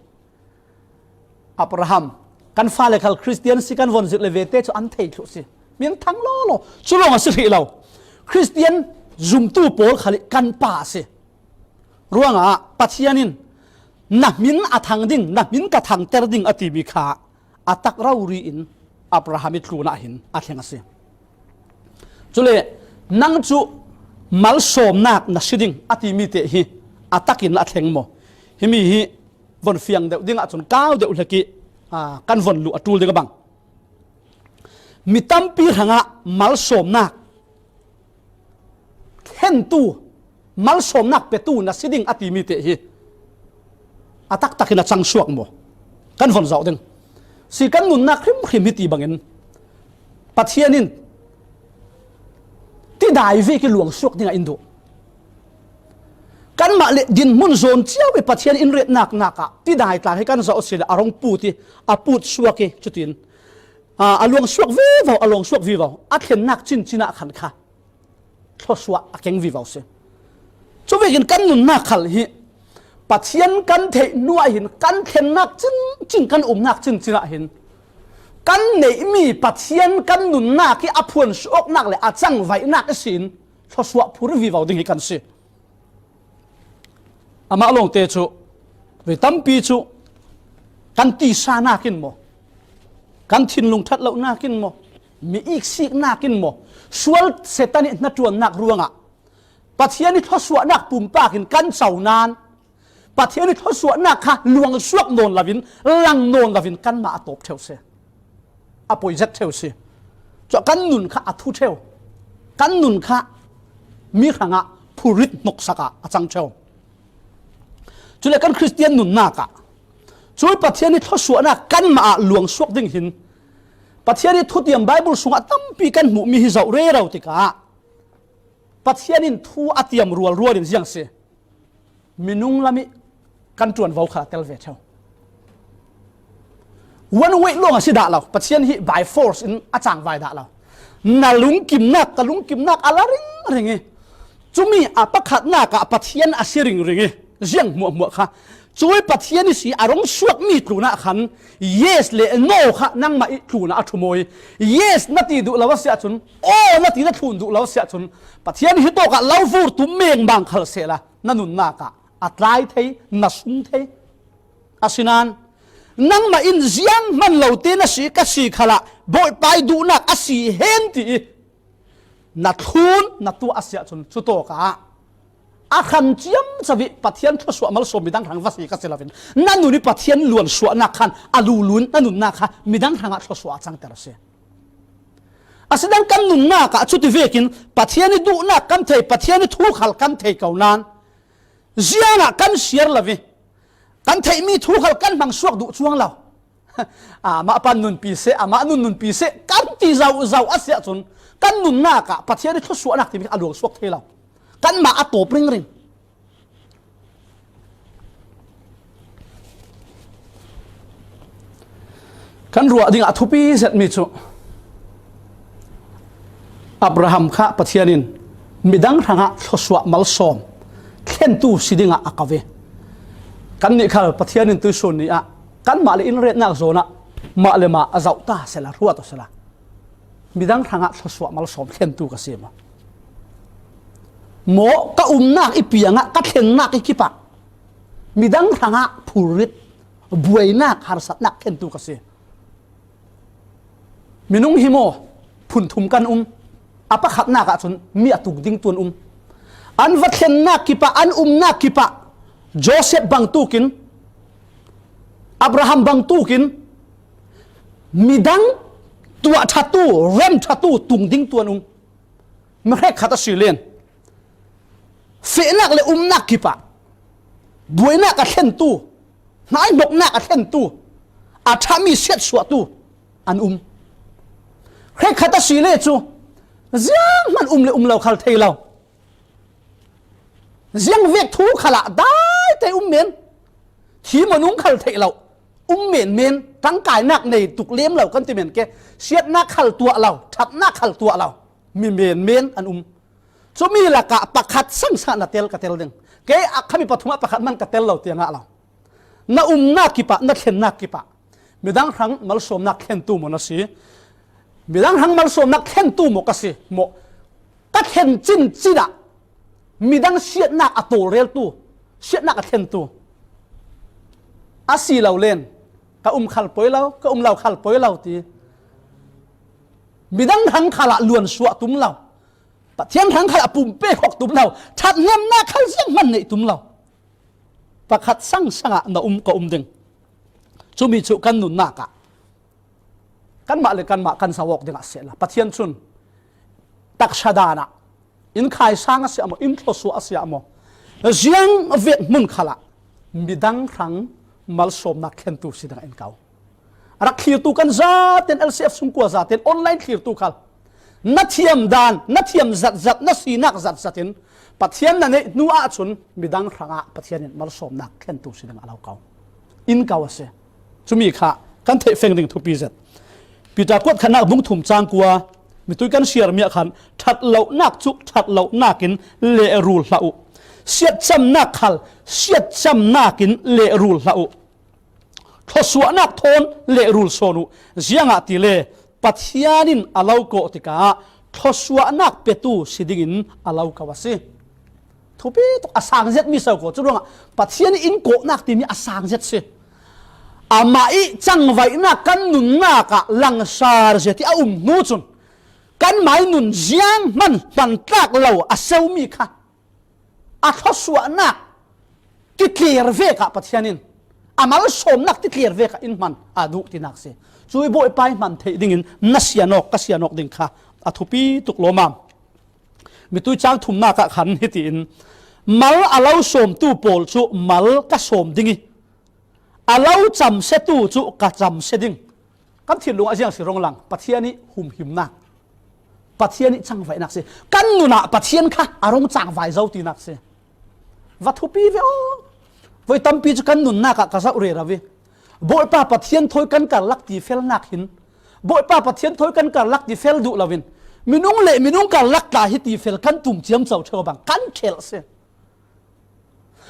Abraham, kan fale khal Khristian si kan von zirh le vete cu an thei thluh si. Hmin thang lawlaw. Cu lawng a si hrih lo. Khristian zumtu pawl khal ih kan pa a si. Ruangah Pathian in na hmin a thang ding, na hmin ka thangter ding a timi kha a tak rori in Abraham ih tlunah hin a thleng a si. Cule nang cu malsawmnak na si ding a timi te hi a takin a thleng maw? Himi hi von fiang deuh dingah cun kau deuh hlek ih, aa, kan von luh a ṭul ding a bang. Mi tampi hrangah malsawmnak thlentu, malsawmnak petu na si ding a timi te hi a taktakin a cangsuak maw? Kan von zoh ding. Si kan nunnak hrimhrim hiti bangin Pathian in tidai vek ih luangsuak dingah in duh. Kanmah le dinhmun zawn cio ih Pathian in retnak nakah tidai tlang hi kan zoh a si le a rong put ih a put suak ih cutin, aa, a luangsuak vivo, a luangsuak vivo, a thlennak cincin ah khan kha thluasuah a keng vivo si. Cuvekin kan nunnak khal hi Pathian kan theih hnuah hin kan thlennak cincin, kan umnak cincin ah hin kan neihmi Pathian kan nunnak hi a phuansuahnak le a cangvaihnak ihsin thluasuah phur vivo ding hi kan si. Amah lawngte cu vei tampi cu kan tisa nakin maw, kan thinlung ṭhat lonak in maw, mi iksiknak in maw, sual Satan ih hnaṭuannak ruangah Pathian ih thluasuahnak pumpak in kan co nain Pathian ih thluasuahnak kha luangsuak nawn loin, lang nawn loin kanmah a tawp ṭheu si. A poi zet ṭheu si. Cuah kan nun kha a thu ṭheu. Kan nun kha mi hrangah phurit hnoksak ah a cang ṭheu. Cule kan Khristian nunnak ah cui Pathian ih thluasuahnak kanmah ah luangsuak ding hin Pathian ih thutiam Baibal sungah tampi kan hmuhmi hi zoh rero tikah Pathian in thu a tiam rualrual in ziang si. Minung lam ih kan ṭuanvo khal a tel ve ṭheu. One way lawng a si dah lo. Pathian hi by force in a cangvai dah lo. Na lungkimnak, ka lungkimnak a la ringring ih, cumi a pakhatnak ah Pathian a si ringring ih, ziang hmuahhmuah kha Cui Pathian i si a rong suak mi tlunah khan yes le no kha nangmah i tlunah a thu mawi. Yes na ti duh lo a si ahcun, aw na ti na thlun duh lo a si ahcun, Pathian hi tawkah lo vur tum mengmang khal sehla na nunnak ah a tlai thei, na sung thei. Asinain nangmah in ziang hman lo te na si ka si khalah Bawipa i duhnak a si hen ti i na thlun na tuah a si ahcun, cutawkah a hran ciamco i Pathian thluasuah malsawm midang hrang va si ka si loin, na nun i Pathian luan suahnak khan a lulun na nunnak kha midang hrangah thluasuah a cangter a si. Asinain kan nunnak ah cuti vekin Pathian i duhnak kan thei, Pathian i thu khal kan thei ko nain, ziangah kan siar lo i kan theihmi thu khal kan hmang suak duh cuang lo. Amah pan nunpi seh, amah nun nunpi seh, kan ti zauhzauh a si ahcun kan nunnak ah Pathian i thluasuahnak timi a luang suak thei lo. Kanmah a tawp ringring. Kan ruah dingah a thupi zetmi cu Abraham kha Pathian in midang hrangah thluasuah malsawm thlentu si dingah a ko ve. Kannih khal Pathian in tuisun ni ah kanmah le in retnak zawnah mah le mah a zoh ta sela, ruat aw sela, midang hrangah thluasuah malsawm thlentu ka si maw? Maw ka umnak i piangah ka thlennak i kipah midang hrangah phurrit, buainak, harsatnak thlentu ka si. Minung hi maw phun thum kan um, a pakhatnak ahcun mi a tuk ding tuan um. An va thlennak kipah, an umnak kipah Joseph bangtukin, Abraham bangtukin midang tuah ṭhatu, rem ṭhatu tung ding tuan um. Mi hrekkhat a si len fehnak le umnak kipah buainak a thlentu, hnaihnoknak a thlentu, a ṭhami siatsuahtu an um. Hrekkhat a si le cu zianghman um le um lo khal thei lo. Ziangvek thu khalah daite um men, thi manung khal theih lo, um menmen, ṭangkainak nei tuk lem lo kan ti men ke, siatnak khal tuah lo, ṭhatnak khal tuah lo, mi menmen an um. Cumi lakah pakhat sangsang na tel ka tel ding. Kei a khami pathum ah pakhat man ka tel lo tiangah lo. Na umnak kipah, na thlennak kipah midang hrang malsawmnak thlentu maw na si? Midang hrang malsawmnak thlentu maw ka si? Maw ka thlen cincin ah midang siatnak a tawlreltu, siatnak a thlentu a si lo len, ka um khal poi lo, ka um lo khal poi lo ti midang hrang khalah luan suah tum lo, Pathian hrang khalah pumpe khawk tum lo, ṭhathnemnak khal zianghman neih tum lo, pakhat sangsang ah na um ka um ding. Cumi cu kan nunnak ah kanmah le kanmah kan zoh awk dingah sehla, Pathian cun taksa dan ah in khaisang a si ah maw, in thluasuah a si ah maw, ziangvek hmun khalah midang hrang malsawmnak thlentu si dingah in ko. A rak thlirtu kan zaten, L C F sungkua zaten, online thlirtu khal na thiam dan, na thiam zatzat, na sinak zatzat in Pathian na neih hnu ahcun midang hrangah Pathian in malsawmnak thlentu si dingah a lo ko, in ko a si. Cumi kha kan theih feng ding thupi zet. Peter kuat khatnak bung thum cang kua mitui kan siarmi ah khan ṭhat lonak cu ṭhat lonak in lehrul hlah uh, siatcamnak khal siatcamnak in lehrul hlah uh, thluasuahnak thawn lehrul sawn uh, ziangahtile Pathian in a lo kawh tikah thluasuahnak petu si dingin a lo ko a si. Thupi tuk a sang zetmi so ko cu ruangah Pathian in kawhnak timi a sang zet si. Amah i cangvaihnak kan nunnak ah langsar zet i a um hnu cun kanmah i nun zianghman hmantlak lo a somi kha a thluasuahnak titler vekah Pathian in a malsawmnak titler vekah in hman a duh tinak si. Cui Bawipa i hman theih dingin na sianawk, ka sianawk ding kha a thupi tuk lawmam. Mitui cang thumnak ah khan hitiin mal a lo sawmtu pawl cu mal ka sawm ding i a lo camsetu cu ka camse ding. Kan thinlung ah ziang si rong lang, Pathian i humhimnak, Pathian i cangvaihnak si. Kan nun ah Pathian kha a rong cangvai zo tinak si. Va thupi ve aw. Voi tampi cu kan nunnak ah ka zoh rero i Bawipa Pathian thawi kan karlak ti felnak hin, Bawipa Pathian thawi kan karlak ti fel duh loin minung le minung karlak tla hi ti fel kan tum ciamco ṭheo bang kan khelh si.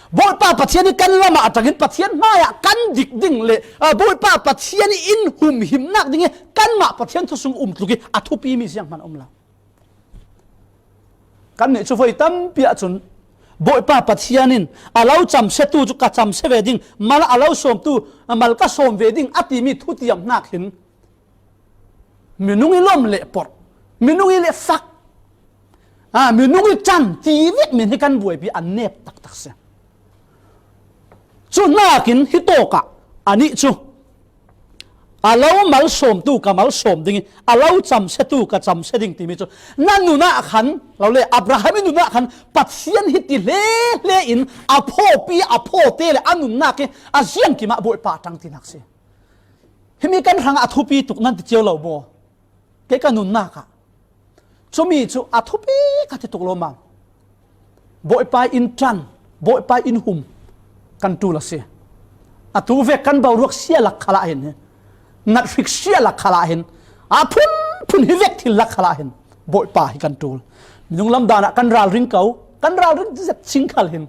Bawipa Pathian hi kan lamah atangin Pathian hmaiah kan dik ding le, a, Bawipa Pathian hi in humhimnak ding hi kanmah Pathian thusung umtluk hi a thupi mi zianghman a um lo. Kan nih cu voi tampi ahcun Bawipa Pathian in a lo camsiatu cu ka camsia ve ding, mal a lo sawmtu, a, mal ka sawm ve ding a timi thutiam hnak hin minung i lom le porh, minung i le fak, a, minung i ṭan ti vek min hi kan buaipi a nep taktak si. Cu hnakin hi tawkah anih cu a lo malsawmtu ka malsawm ding i a lo camsiatu ka camsia ding timi cu na nun ah khan lo le Abraham i nun ah khan Pathian hi ti hle hle in a phawpi a phawte le a nunnak i a ziangkim ah Bawipa a ṭang tinak si. Himi kan hrangah a thupi tuk nan ti cio lo maw? Kei ka nunnak ah cumi cu a thupi ka ti tuk lo maw? Bawipa in ṭan, Bawipa in hum kan ṭul a si. Atu vek kan boruak sia lak khalah hin hi, nathrik sia lak khalah hin, a phunphun hi vek thil lak khalah hin Bawipa hi kan ṭul. Minung lam dan ah kan ralring ko, kan ralring zet cing khal hin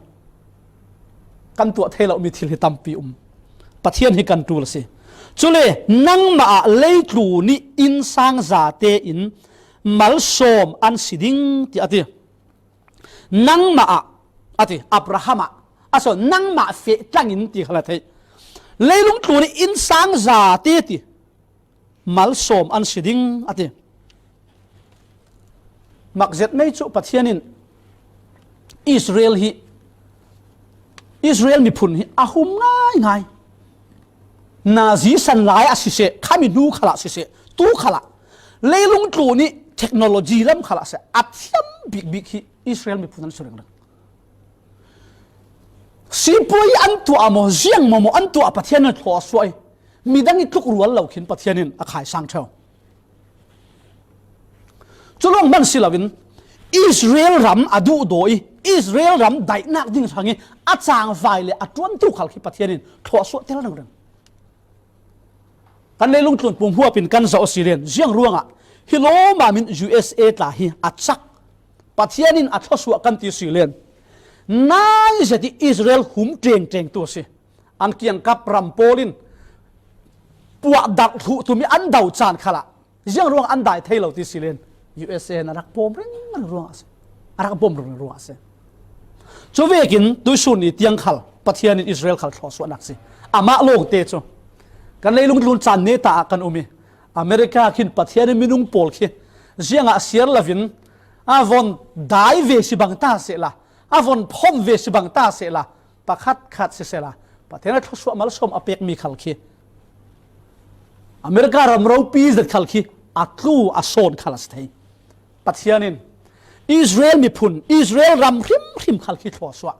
kan tuah thei lomi thil hi tampi um. Pathian hi kan ṭul a si. Cule nangmah ah leitlun i innsang zate in malsawm an si ding, tiah a ti. Nangmah ah, a ti, Abraham ah, a sawn nangmah feh tlangin ti kha la theih. Leilung tlun i innsang zate ti malsawm an si ding, a ti. Makzet mei cu Pathian in Israel hi, Israel miphun hi a hum ngaingai. Nazi san lai ah siseh, khami hnu khalah siseh, tu khalah, leilung tlun i technology lam khalah siseh, a thiam bikbik hi Israel miphun an si ringring. Sipuai an tuah maw, ziang maw maw an tuah, Pathian in thlawsuah i midang i tluk rual lo khin Pathian in a khaisang ṭheu. Cu lawng hman si loin Israel ram a duhdaw i Israel ram daihnak ding hrang i a cangvai le a ṭuantu khal khi Pathian in thlawsuah tel ringring. Kan leilung tlun pum huap in kan zoh a si len ziang ruangah hi lawmam in U S A tla hi a cak, Pathian in a thlawsuah kan ti si len, nai zet i Israel hum ṭengṭeng tu a si. An kiangkap ram pawl in puah darh thluh tum i an do caan khalah ziang ruang an dai thei lo ti si len U S A in a rak bawm ringring ruangah a si. A rak bawm ringring ruangah a si. Cu vekin tuisun ni tiang khal Pathian in Israel khal thlawsuahnak si. Amah lawngte cu kan leilung tlun caan neta ah kan um i America khin Pathian in minung pawl khi ziangah siar lovin a von dai ve si bang ta sehla, a von phom ve si bang ta sehla, pakhat khat sisehla, Pathian a thlawsuah malsawm a pekmi khal khi, America ram ropi zet khal khi a tlu a sawn khal a si thei. Pathian in Israel miphun, Israel ram hrimhrim khal khi thlawsuah.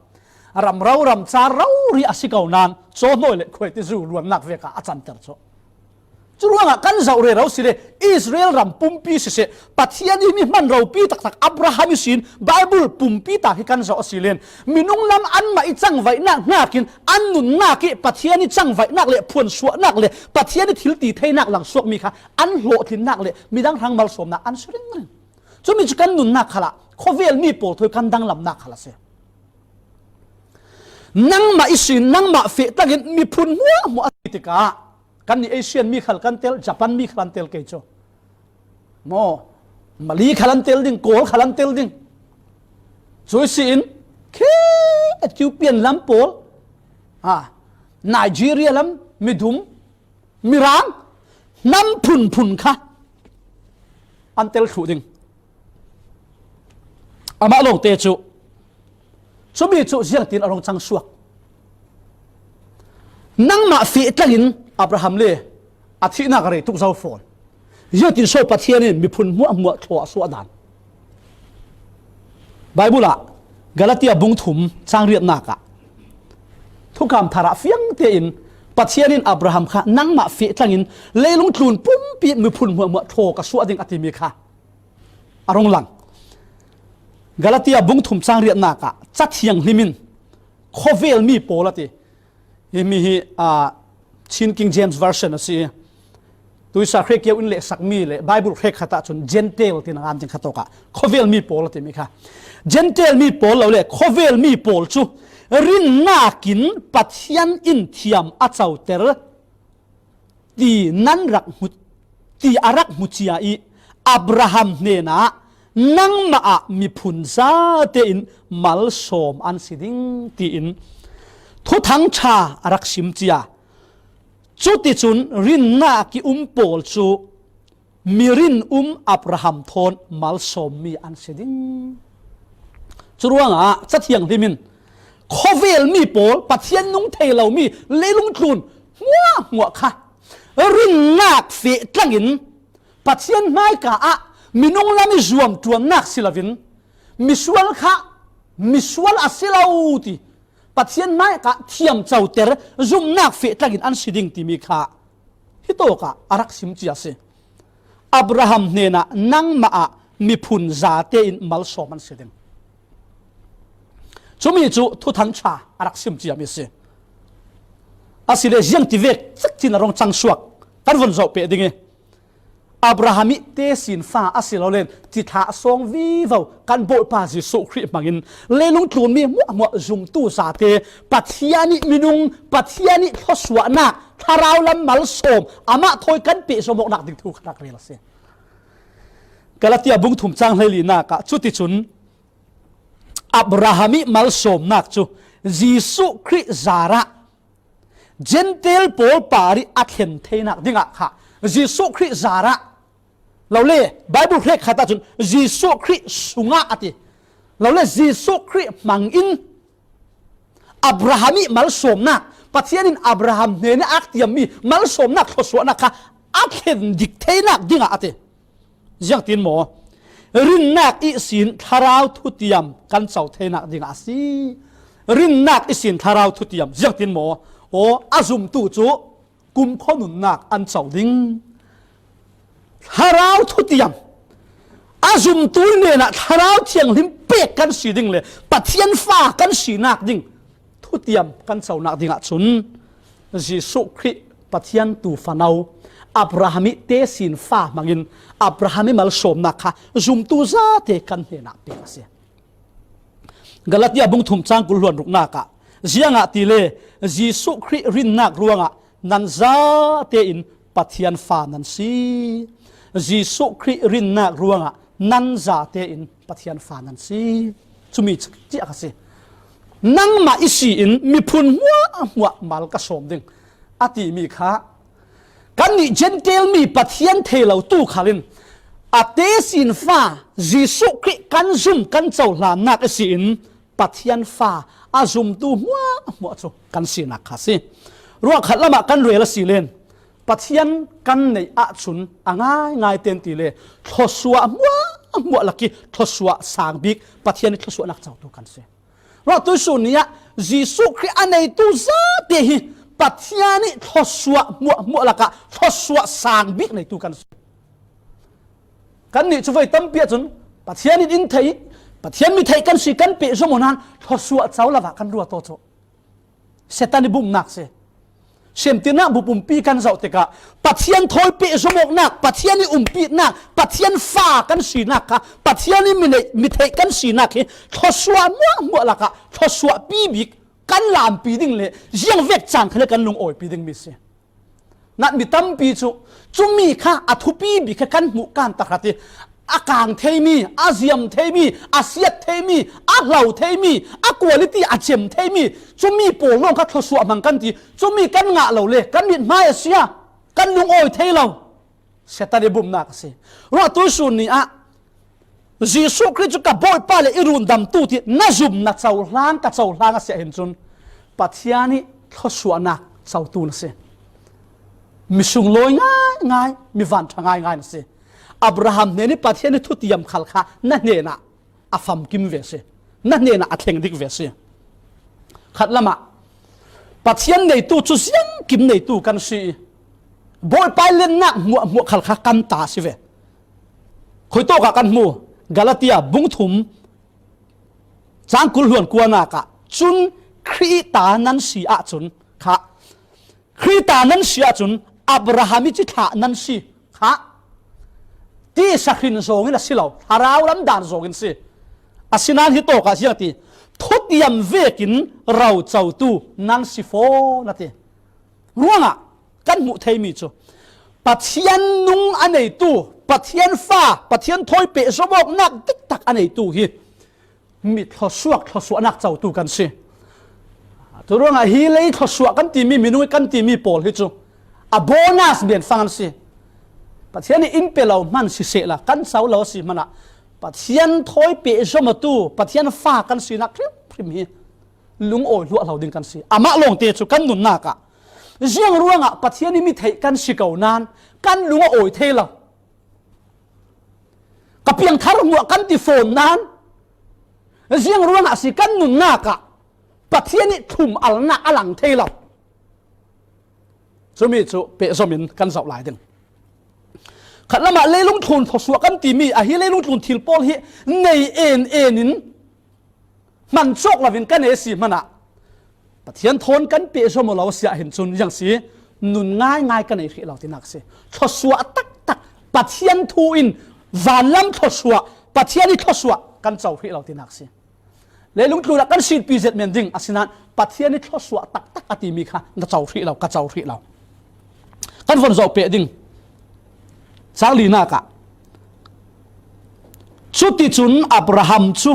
Ram ro, ram car rori a si ko nain cawhnawi le khuaiti zu luannak vekah a canter cu. Curuangah kan zoh rero si le Israel ram pumpi siseh, Pathian hi mi hman ropi taktak Abraham ihsin Bible pumpi ta hi kan zoh a si len minung lam anmah i cangvaihnak hnakin an nunnak i Pathian i cangvaihnak le phuansuahnak le Pathian i thil ti theinak langsuakmi kha an hlawhtlinnak le midang hrang malsawmnak an si ringring. Cumi cu kan nunnak khalah khuavel mi pawl thawi kan danglamnak khal a si. Nangmah ihsin nangmah feh tlangin miphun hmuahhmuah a ti tikah, kan nih Asian mi khal kan tel, Japan mi khal an tel kei cu. Maw, Mali khal an tel ding, Kawl khal an tel ding. Cui si in, khi Ethiopian lam pawl, ha, Nigeria lam, midum, mirang, hnam phunphun kha an tel thluh ding. Amah lawngte cu, cumi cu ziangtin a rung cang suak. Nangmah feh tlangin Abraham le a thihnak a rei tuk zo fawn. Ziangtin so Pathian in miphun hmuahhmuah thlawsuah dan. Bible ah Galatia bung thum cang riatnak ah thukam thar ah fiang tein Pathian in Abraham kha nangmah feh tlangin leilung tlun pumpi miphun hmuahhmuah thlaw ka suah ding a timi kha a rung lang. Galatia bung thum cang riatnak ah Ca Thianghlim in khuavel mi pawl a ti. Himi hi, aa, Chin King James Version a si. Tuisa hrekkio in lehsakmi le Bible hrek khat ahcun Gentile tiin a ngan ding kha tawkah khuavel mi pawl a timi kha. Gentile mi pawl lo le khuavel mi pawl cu rinnakin Pathian in thiam a coter ti nan rak hmu, ti a rak hmu cia i Abraham hnenah nangmah ah miphun zate in malsawm an si ding tiin Thuthang ṭha a rak sim cia. Cuticun rinnak i um pawl cu mi rinum Abraham thawn malsawmmi an si ding. Curuangah Cathiang Hlim in khawvelmi pawl, Pathian nung thei lomi leilung tlun hmuahhmuah kha rinnak feh tlangin Pathian hmaika ah minung lam i zuam ṭuannak si loin misual kha misual a si lo ti Pathian hmaika thiam coter zumnak feh tlangin an si ding timi kha hitawkah a rak sim cia si. Abraham hnenah nangmah ah miphun zate in malsawm an si ding. Cumi cu Thuthang ṭha a rak sim ciami si. Asile ziang ti vek cekcin a rung cang suak kan vun zoh peh ding i Abraham i tesin fa asilole cithlah sawng vivo kan Bawipa Jesuh Khrih hmangin leilung tlunmi hmuahhmuah zumtu zate Pathian i minung, Pathian i thluasuahnak, thlarau lam malsawm amah thawi kan pehzom awknak ding thu kha rak rel a si. Galatia bung thum cang hleilinak ah cuticun Abraham i malsawmnak cu Jesuh Khrih zarah Jentail pawl parih a thlen theinak dingah kha Jesuh Khrih zarah lole Bible hrekkhat ahcun Jesuh Khrih sungah a ti. Lole Jesuh Khrih hmangin Abraham i malsawmnak, Pathian in Abraham hnen i ak tiammi malsawmnak thluasuahnak kha a thlen dik theinak dingah a ti. Ziangtin maw? Rinnak ihsin thlarau thutiam kan co theinak dingah a si. Rinnak ihsin thlarau thutiam ziangtin maw? Aw, a zumtu cu kumkhua nunnak an co ding. Thlarau thutiam a zumtu hnenah Thlarau Thianghlim pek kan si ding le Pathian fa kan sinak ding thutiam kan conak dingah cun Jesuh Khrih Pathian tu fano Abraham i tesin fa hmangin Abraham i malsawmnak kha zumtu zate kan hnenah pek a si. Galatia bung thum cang kul hluan ruknak ah ziangahtile Jesuh Khrih rinnak ruangah nan zate in Pathian fa nan si. Jesuh Khrih rinnak ruangah nan zate in Pathian fa nan si. Cumi ciah kha si. Nangmah i si in miphun hmuahhmuah mal ka sawm ding a timi kha kannih Jentail mi Pathian thei lo tu khalin a tesin fa Jesuh Khrih kan zum kan cohlannak i si in Pathian fa a zumtu hmuahhmuah cu kan sinak kha si. Ruangkhat lamah kan rel a si len Pathian kan neih ahcun a ngaingai ten ti le thluasuah hmuahhmuah lak i thluasuah sang bik Pathian i thluasuahnak cotu kan si. Ruah tuisun ni ah Jesuh Khrih a neitu zate hi Pathian i thluasuah hmuahhmuah lakah thluasuah sang bik neitu kan si. Kannih cu voi tampi ahcun Pathian in in thei, Pathian mi theih kan si kan pehzom awk nan thluasuah co lo ah kan ruat aw cu. Satan i bumnak si. Semtirnak bup umpi kan zoh tikah Pathian thawi pehzom awknak, Pathian i umpihnak, Pathian fa kan sinak kha, Pathian i mi neih, mi theih kan sinak hi thluasuah hmuahhmuah lakah thluasuahpi bik kan lampi ding le ziangvek caan khal kan lungawipi dingmi si. Nat mi tampi cu cumi kha a thupi bik kha kan hmuh kan takhat i a kang theimi, a ziam theimi, a siat theimi, a hlo theimi, a quality a cem theimi cumi pawl lawng kha thluasuah hmang kan ti. Cumi kan ngah lo le kan mithmai a si a kan lungawi thei lo. Satan i bumnak a si. Ruah tuisun ni ah Jesuh Khrih cu ka Bawipa le i rundamtu ti na zum na cohlang ka cohlang a si ahhin cun Pathian i thluasuahnak cotu na si. Mi sunglawi ngaingai, mi vanṭha ngaingai na si. Abraham hnen i Pathian i thutiam khal kha na hnenah a famkim ve si. Na hnenah a thleng dik ve si. Khat lamah Pathian neitu cu ziangkim neitu kan si i Bawipa i lennak hmuahhmuah khal kha kan ta a si ve. Khuitawkah kan hmu Galatia bung thum cang kul hluan kuanak ah cun Khrih ta nan si ahcun kha Khrih ta nan si ahcun Abraham i cithlah nan si kha ti sahrin zawngin a si lo, thlarau lam dan zawngin si. Asinain hitawkah ziang ti thutiam vekin raucotu nan si fawn a ti. Ruangah kan hmuh theimi cu Pathian nung a neitu, Pathian fa, Pathian thawi pehzom awknak diktak a neitu hi mi thluasuak, thluasuahnak cotu kan si. Curuangah hi lei thluasuah kan timi, minung kan timi pawl hi cu a bonus bianfang an si. Pathian nih in pe lo hman sisehla kan co lo a si hmanah Pathian thawi pehzom awtu, Pathian fa kan sinak hrimhrim hi lungawi hluah lo ding kan si. Amah lawngte cu kan nunnak ah ziang ruangah Pathian ih mi theih kan si ko nan kan lung a awi thei lo. Ka piangthar hmuah kan ti fawn nan ziang ruangah si kan nunnak ah Pathian ih thlum alnak a lang thei lo. Cumi cu pehzom in kan zoh lai ding. Khat lamah leilung thlun thluasuah kan timi ahi leilung thlun thil pawl hi nei en en in hman cawk loin kan ei si hmanah Pathian thawn kan pehzom aw lo a si ahhin cun ziang si nun ngaingai kan ei hrih lo tinak si. Thluasuah taktak Pathian thu in vanlam thluasuah, Pathian ih thluasuah kan co hrih lo tinak si. Leilung tlunah kan silpi zet men ding asinain Pathian ih thluasuah taktak a timi kha na co hrih lo, ka co hrih lo. Kan von zoh peh ding. Cang linak ah, cuticun Abraham cu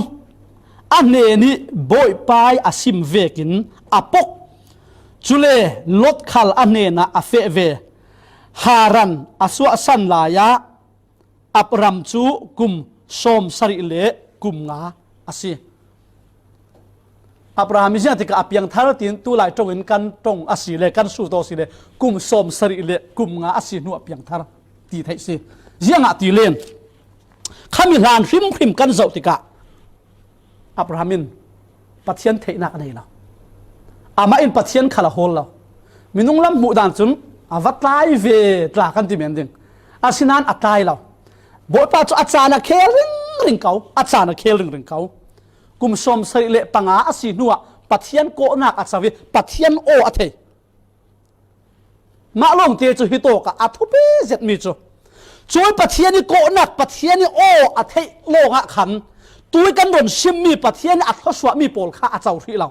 a hnen ih Bawipa ih a sim vekin a pok. Cule Lot khal a hnenah a feh ve. Haran a suahsan lai ah Abraham cu kum sawm sarih le kum nga a si. Abraham hi ziang tikah a piangthar tiin tulai ṭongin kan ṭong a si le kan sut aw si le kum sawm sarih le kum nga a si hnu a piangthar ti theih si. Ziangah ti len khami hlan hrimhrim kan zoh tikah Abraham in Pathian theihnak a nei lo. Amah in Pathian khal a hawl lo. Minung lam hmuh dan cun a va tlai ve tla kan ti men ding. Asinain a tlai lo. Bawipa cu a caan a khel ringring ko, a caan a khel ringring ko. Kum sawm sarih le panga a si hnuah Pathian kawhnak a co ih Pathian aw a thei. Mah lawngte cu hitawkah a thupi zetmi cu cuih Pathian ih kawhnak, Pathian ih aw a theih lawngah khan tui kan ron simmi Pathian ih a thluasuahmi pawl kha a co hrih lo.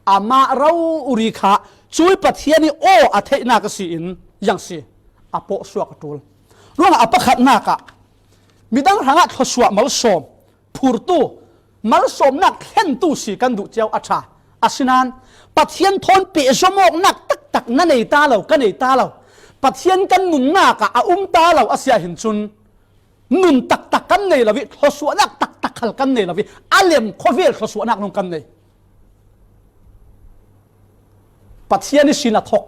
Amah rori kha cuih Pathian ih aw a theihnak a si in ziang si a pawhsuak a ṭul. Ruangah a pakhatnak ah midang hrangah thluasuah malsawm phurtu, malsawmnak thlentu si kan duh cio a ṭha. Asinain Pathian thawn pehzom awknak taktak na nei ta lo, ka nei ta lo. Pathian kan nunnak ah a um ta lo a si ahhin cun nun taktak kan nei lo ih thluasuahnak taktak khal kan nei lo ih a lem khawvel thluasuahnak nung kan nei. Pathian ihsin a thok.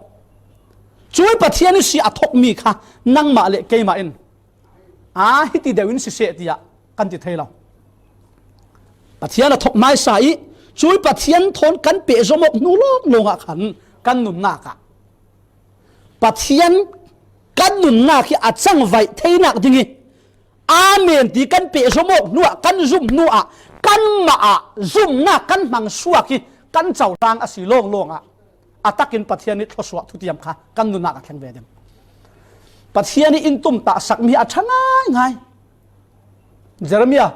Cuih Pathian ihsin a thokmi kha nangmah le keimah in aa hiti deuh in siseh tiah kan ti thei lo. Pathian a thok hmaisa ih cuih Pathian thawn kan pehzom awk hnu lawnglawng ah khan kan nunnak ah Pathian kan nunnak hi a cangvaih theinak ding ih amen ti kan pehzom awk hnuah kan zumh hnuah kanmah ah zumhnak kan hmang suak ih kan cohlang a si lawnglawng ah a takin Pathian ih thluasuah thutiam kha kan nunnak a thleng ve ding. Pathian ih in tumtah sakmi a ṭha ngaingai. Jeremiah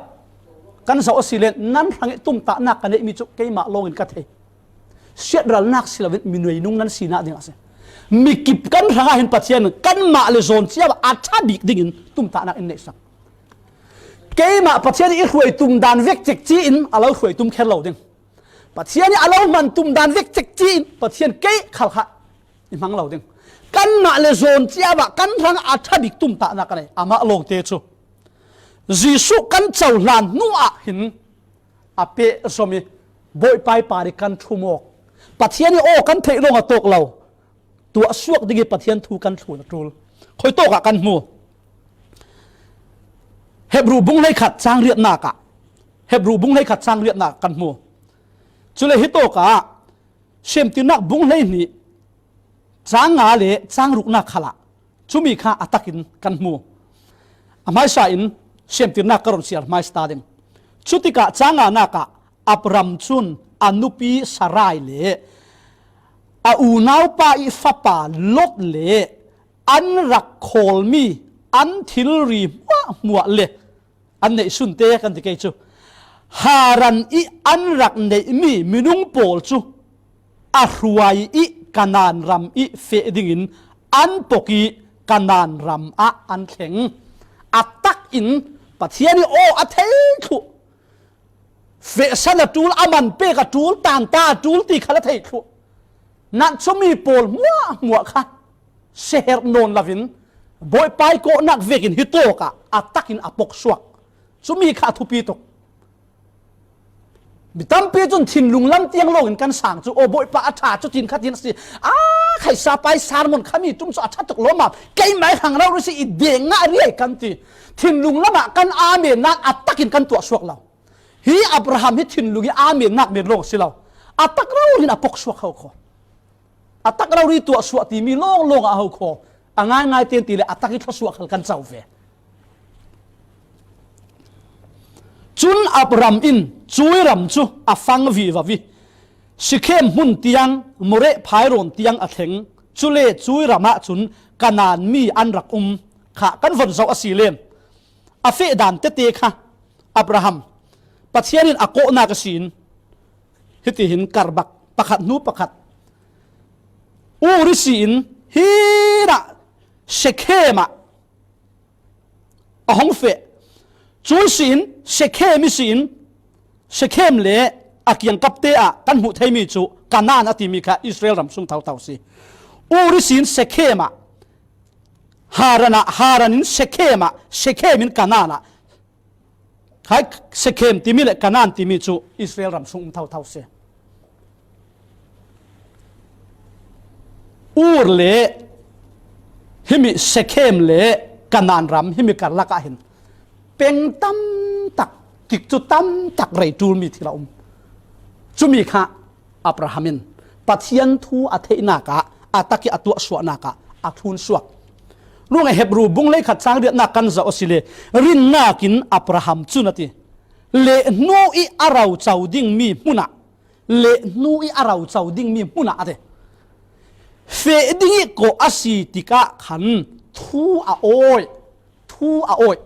kan zoh a si le nan hrangih tumtahnak ka neihmi cu keimah lawngin ka thei. Siatralnak si loin minung nan sinak ding a si. Mikip kan hrangah hin Pathian kanmah le zawn cio ah a ṭha bik dingin tumtahnak in neihsak. Keimah Pathian ih hruai tum dan vek cekci in a lo hruai tum kher lo ding. Pathian ih a lo hman tum dan vek cekci in Pathian kei khal kha i hmang lo ding. Kanmah le zawn cio ah kan hrang a ṭha bik tumtahnak a nei. Amah lawngte cu Jesuh kan cohlan hnu ah hin a pehzom ih Bawipa ih par ih kan ṭhum awk. Pathian ih aw kan theih lawng a tawk lo. Tuahsuak ding ih Pathian thu kan thlun a ṭul. Khuitawk ah kan hmu. Hebru bung hleikhat cang riatnak ah, Hebru bung hleikhat cang riatnak ah kan hmu. Cule hitawk ah Siamtirnak bung hleihnih cang nga le cang ruknak khalah cumi kha a takin kan hmu. A hmaisa in Siamtirnak ka run siar hmaisa ta ding. Cutikah cang nganak ah Abram cun a nupi Sarai le a unaupa ih fapa Lot le an rak khawlmi an thilri hmuahhmuah le an neihsunte kan ti kei cu Haran ih an rak neihmi minung pawl cu a hruai ih Kanaan ram ih feh dingin an pok ih Kanaan ram ah an thleng. A tak in Pathian ih aw a thei thluh. Fehsan a ṭul, a man pek a ṭul, tanta a ṭul ti khal a thei thluh. Nain cumi pawl hmuahhmuah kha seher nawn loin Bawipa ih kawhnak vekin hitawk ah a tak in a pok suak. Cumi kha a thupi tuk. Mi tampi cun thinlung lam tiang lawngin kan sang cu, aw Bawipa a ṭha cu tin kha tin a si. A khaisa pai sermon khami tum cu a ṭha tuk lawmmam. Keimah ih hrang rori si ih deng ngah riai kan ti. Thinlung lamah kan amen nain a tak in kan tuah suak lo. Hi Abraham hi thinlung ih amen nak men lawng a si lo. A tak rori in a pok suak ho kho. A tak rori tuah suak timi lawnglawng ah a ho kho. A ngaingai tein ti le a tak ih thluasuak khal kan co ve. Cun Abraham in cui ram cu a fang vivo ih Shekhem hmun tiang, Moreh phairawn tiang a thleng. Cule cui ram ah cun Kanaan mi an rak um. Kha kan von zoh a si len. A feh dan tete kha Abraham Pathian in a kawhnak a si in hitihin karbak pakhat hnu pakhat Ur ih si in, hinah Shekhem ah a hong feh. Cui si in Shekhem ih si in, Shekhem le a kiangkapte ah kan hmuh theimi cu Kanaan a timi kha Israel ram sung thotho si. Ur ih si in Shekhem ah, Haran ah, Haran in Shekhem ah, Shekhem in Kanaan ah, khai Shekhem timi le Kanaan timi cu Israel ram sung um thotho si. Ur le himi Shekhem le Kanaan ram himi karlak ah hin peng tamtak, tikcu tamtak rei ṭulmi thil a um. Cumi kha Abraham in Pathian thu a theihnak ah, a tak ih a tuahsuahnak ah a thlun suak. Ruangah Hebru bung leikhat cang riatnak kan zoh a si le, rinnak in Abraham cun a ti, lehhnu ih a roco dingmi hmun ah, lehhnu ih a roco dingmi hmun ah a ti. Feh ding ih kawh a si tikah khan thu a awih. Thu a awih.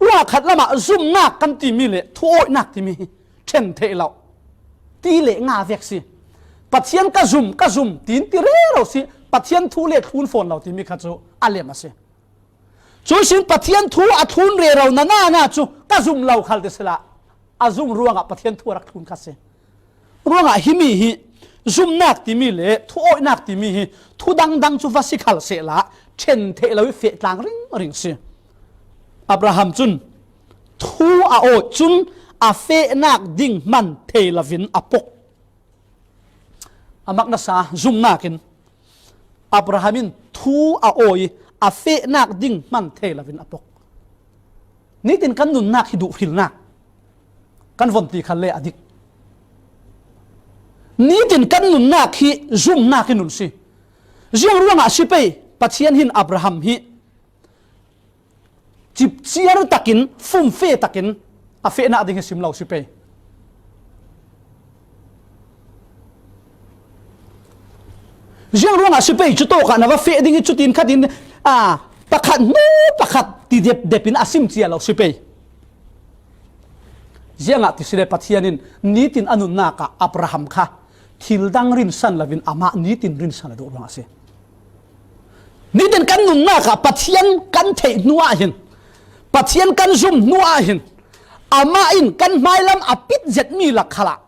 Ruangah khat lamah zumnak kan timi le thu awihnak timi hi ṭhen theih lo. Ti le nga vek si. Pathian ka zum, ka zum, tiin ti rero si. Pathian thu le thlun fawn lo timi kha cu a lem a si. Cui sin Pathian thu a thlun rero na na na cu ka zum lo khal ti sila, a zum ruangah Pathian thu a rak thlun kha si. Ruangah himi hi zumnak timi le thu awihnak timi hi thu dangdang cu va si khal sehla ṭhen theih lo ih feh tlang ringring si. Abraham cun thu a awih cun a fehnak ding hman thei loin a pok. A mak nasa zumnak in Abraham in thu a awih ih a fehnak ding hman thei loin a pok. Nitin kan nunnak hi duhhrilnak kan von ti khalle a dik. Nitin kan nunnak hi zumnak ih nun si. Ziang ruangah si pei, Pathian hin Abraham hi cipciar takin, fumfe takin a fehnak ding hi sim lo si pei. Ziang ruangah si pei, cutawkah na va feh ding ih cutin khatin, a, pakhat hnu pakhat ti depdep in a sim cia lo si pei. Ziangah ti si le Pathian in nitin a nunnak ah Abraham kha thil dang rinsan loin amah nitin rinsan a duh ruangah a si. Nitin kan nunnak ah Pathian kan theih hnu ah hin, Pathian kan zum hnu ah hin, amah in kan hmailam a pit zetmi lak khalah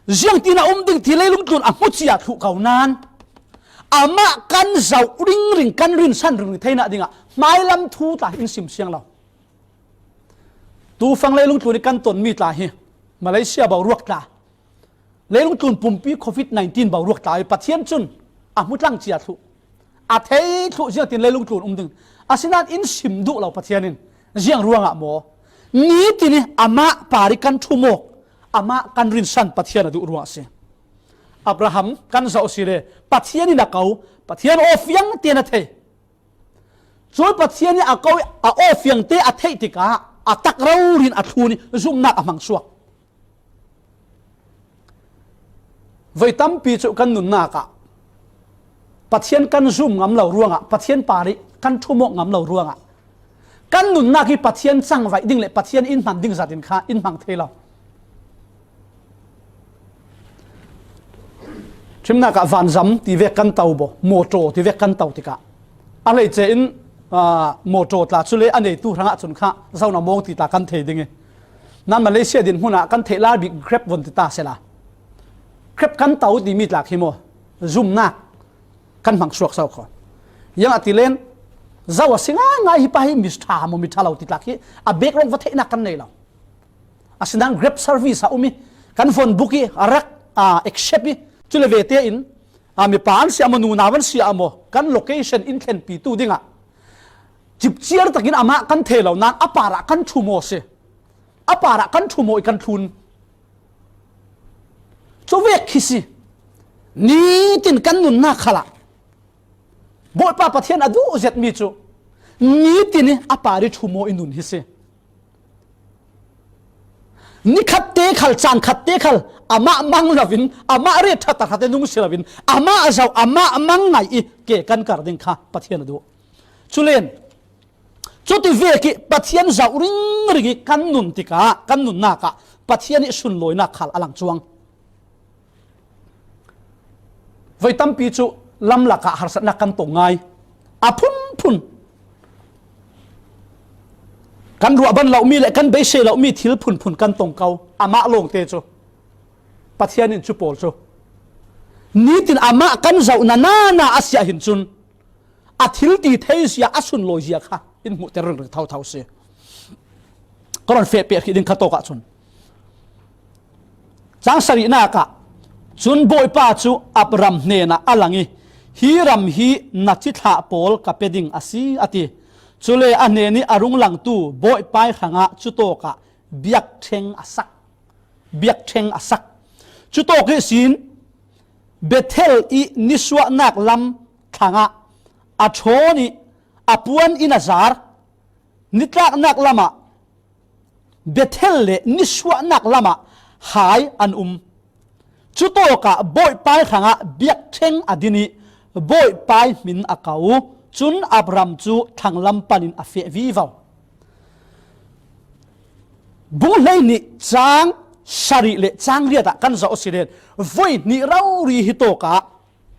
ziangtin a um ding ti leilung tlun a hmu cia thluh ko nain amah kan zoh ringring, kan rinsan ringring theinak dingah hmailam thu tla in sim siang lo. Tufang leilung tlun ih kan tonmi tla hi Malaysia boruak tla, leilung tlun pumpi covid nineteen boruak tla ih Pathian cun a hmu tlang cia thluh, a thei thluh ziangtin leilung tlun um ding. Asinain in sim duh lo Pathian in ziang ruangah maw? Nitin ih amah par ih kan ṭhum awk, amah kan rinsan Pathian a duh ruangah a si. Abraham kan zoh a si le Pathian in a ko, Pathian aw fiang tein a thei. Cui Pathian ih a ko ih a aw fiangte a theih tikah a tak rori in a thlun ih zumnak a hmang suak. Voi tampi cu kan nunnak ah Pathian kan zum ngam lo ruangah, Pathian par ih kan ṭhum awk ngam lo ruangah Kan nunnak hi Pathian cangvaih ding le Pathian in hman ding zat in kha in hmang thei lo. Thimnak ah vanzam ti vek kan tau bo, motor ti vek kan tau tikah a hleice in, aa, motor tla cu le a neitu hrangah cun kha zona mawng ti tla kan thei ding i, nan Malaysia din hmun ah kan theih lai bik Grab von ti ta sela, Grab kan tau timi tlak hi maw, zumnak kan hmang suak so kho. Yang a ti len, zo a si ngaingai hi pa hi mi ṭha maw mi ṭha lo ti tlak hi a background va theihnak kan nei lo. Asinain Grab service a um i kan phone book i a rak, a, accept i, cule vete in, a, mipa an si a maw, nunau an si a maw, kan location in thlenpitu dingah cipciar takin amah kan thei lo nan a parah kan ṭhu maw si. A parah kan ṭhu maw i kan thlun. Cu vek khi si. Nitin kan nunnak khalah Bawipa Pathian a duh zetmi cu nitin i a par i ṭhu maw i nun hi si. Nikhat te khal, caan khat te khal, amah mang loin, amah ret ṭhat a ṭhat i nung si loin, amah zoh, amah mang ngai i ke kan kar ding kha Pathian a duh. Culen, cuti vek i Pathian zoh ringring i kan nun tikah, kan nunnak ah Pathian i sunlawinak khal a lang cuang. Voi tampi cu lamlak ah harsatnak kan tong ngai. A phunphun. Kan ruah ban lomi le kan beisei lomi thil phunphun kan tong ko. Amah lawngte cu. Pathian in cu pawl cu. Nitin amah kan zoh na na na a si ah hin cun. A thil ti thei zia, a sunlawi zia kha in hmuhter ringring thotho si. Ka rawn feh peh hrih ding kha tawk ah cun. Cang sarihnak ah cun Bawipa cu Abraham hnenah a lang i, "Hi ram hi na cithlah pawl ka pe ding a si," a ti. Cule a hnen i a rung langtu Bawipa i hrangah cutawk ah biakṭheng a sak. Biakṭheng a sak. Cutawk ihsin Bethel i nisuahnak lam thlangah a ṭhawn i a puan in a zar. Nitlaknak lamah Bethel le nisuahnak lamah hai an um. Cutawkah Bawipa i hrangah biakṭheng a din i Bawipa i hmin a ko. Cun Abraham cu thlanglam panin a feh vivo. Bung hleihnih cang sarih le cang riat ah kan zoh a si len, voi hnih rori hi tawkah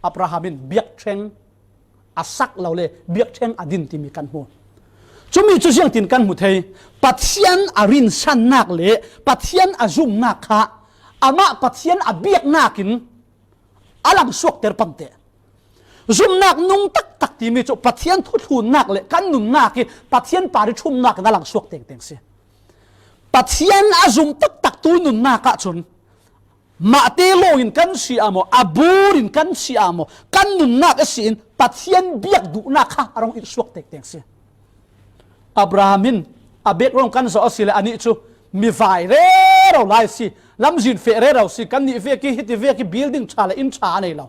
Abraham in biakṭheng a sak lo le biakṭheng a din timi kan hmu. Cumi cu ziangtin kan hmu thei? Pathian a rinsannak le Pathian a zumnak kha amah Pathian a biaknak in a lang suakter pante. Zumnak nung taktak timi cu Pathian thuthlunnak le kan nunnak i Pathian par i ṭhumnak in a lang suak tengteng si. Pathian a zum taktak tu nunnak ah cun mahte lawng in kan si ah maw, a bur in kan si ah maw, kan nunnak a si in Pathian biak duhnak kha a rung irh suak tengteng si. Abraham in a background kan zoh a si le anih cu mi vai rero lai si, lamzin feh rero si, kan nih vek i hiti vek i building ṭha le inn ṭha a nei lo.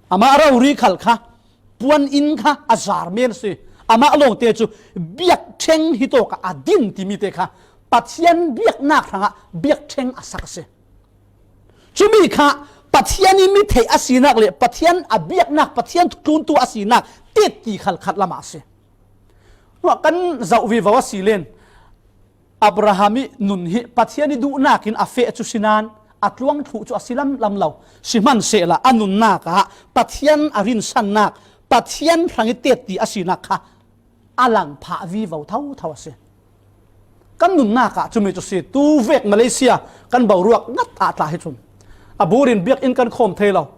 Amah rori khal kha puan inn kha a zar men si. Amah lawngte cu biakṭheng hi tawkah a din timi te kha Pathian biaknak hrangah biakṭheng a sak a si. Cumi kha Pathian i mi theih a sinak le Pathian a biaknak, Pathian thuthluntu a sinak tetti khalkhat lamah a si. Ruah kan zoh vivo a si len Abraham i nun hi Pathian i duhnak in a feh cu si nain a tluang thluh cu a si lamlam lo. Sihmanhsehla a nunnak ah Pathian a rinsannak, Pathian hrang i tetti a sinak kha a lang phah vivo thotho a si. Kan nunnak ah cumi cu si, tu vek Malaysia kan boruak ngat ah tla hi cun a bur in biakinn kan khawm thei lo.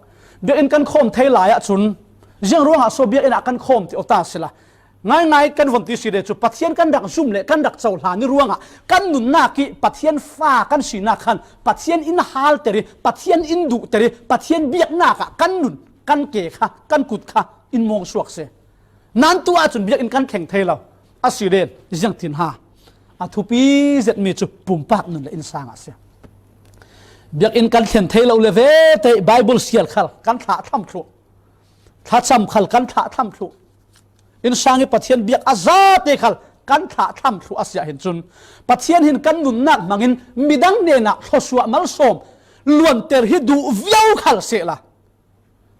Biakinn kan khawm thei lai ah cun ziang ruangah so biakinn ah kan khawm ti awta sila. Ngaingai kan von ti si le cu Pathian kan rak zum le kan rak cohlan i ruangah kan nunnak i Pathian fa kan sinak khan Pathian in halter i Pathian in duhter i Pathian biaknak ah kan nun kan ke kha kan kut kha in mawng suak si. Nan tu ahcun biakinn kan thleng thei lo. A si len ziangtin ha a thupi zetmi cu pumpak nun le innsang ah si. Biakinn kan thlen thei lo le vete Bible sial khal kan thlah thlam thluh. Thlacam khal kan thlah thlam thluh. Innsang i Pathian biak a zate khal kan thlah thlam thluh a si ah hin cun Pathian hin kan nunnak hmangin midang hnenah thluasuah malsawm luanter hi duh viau khal sehla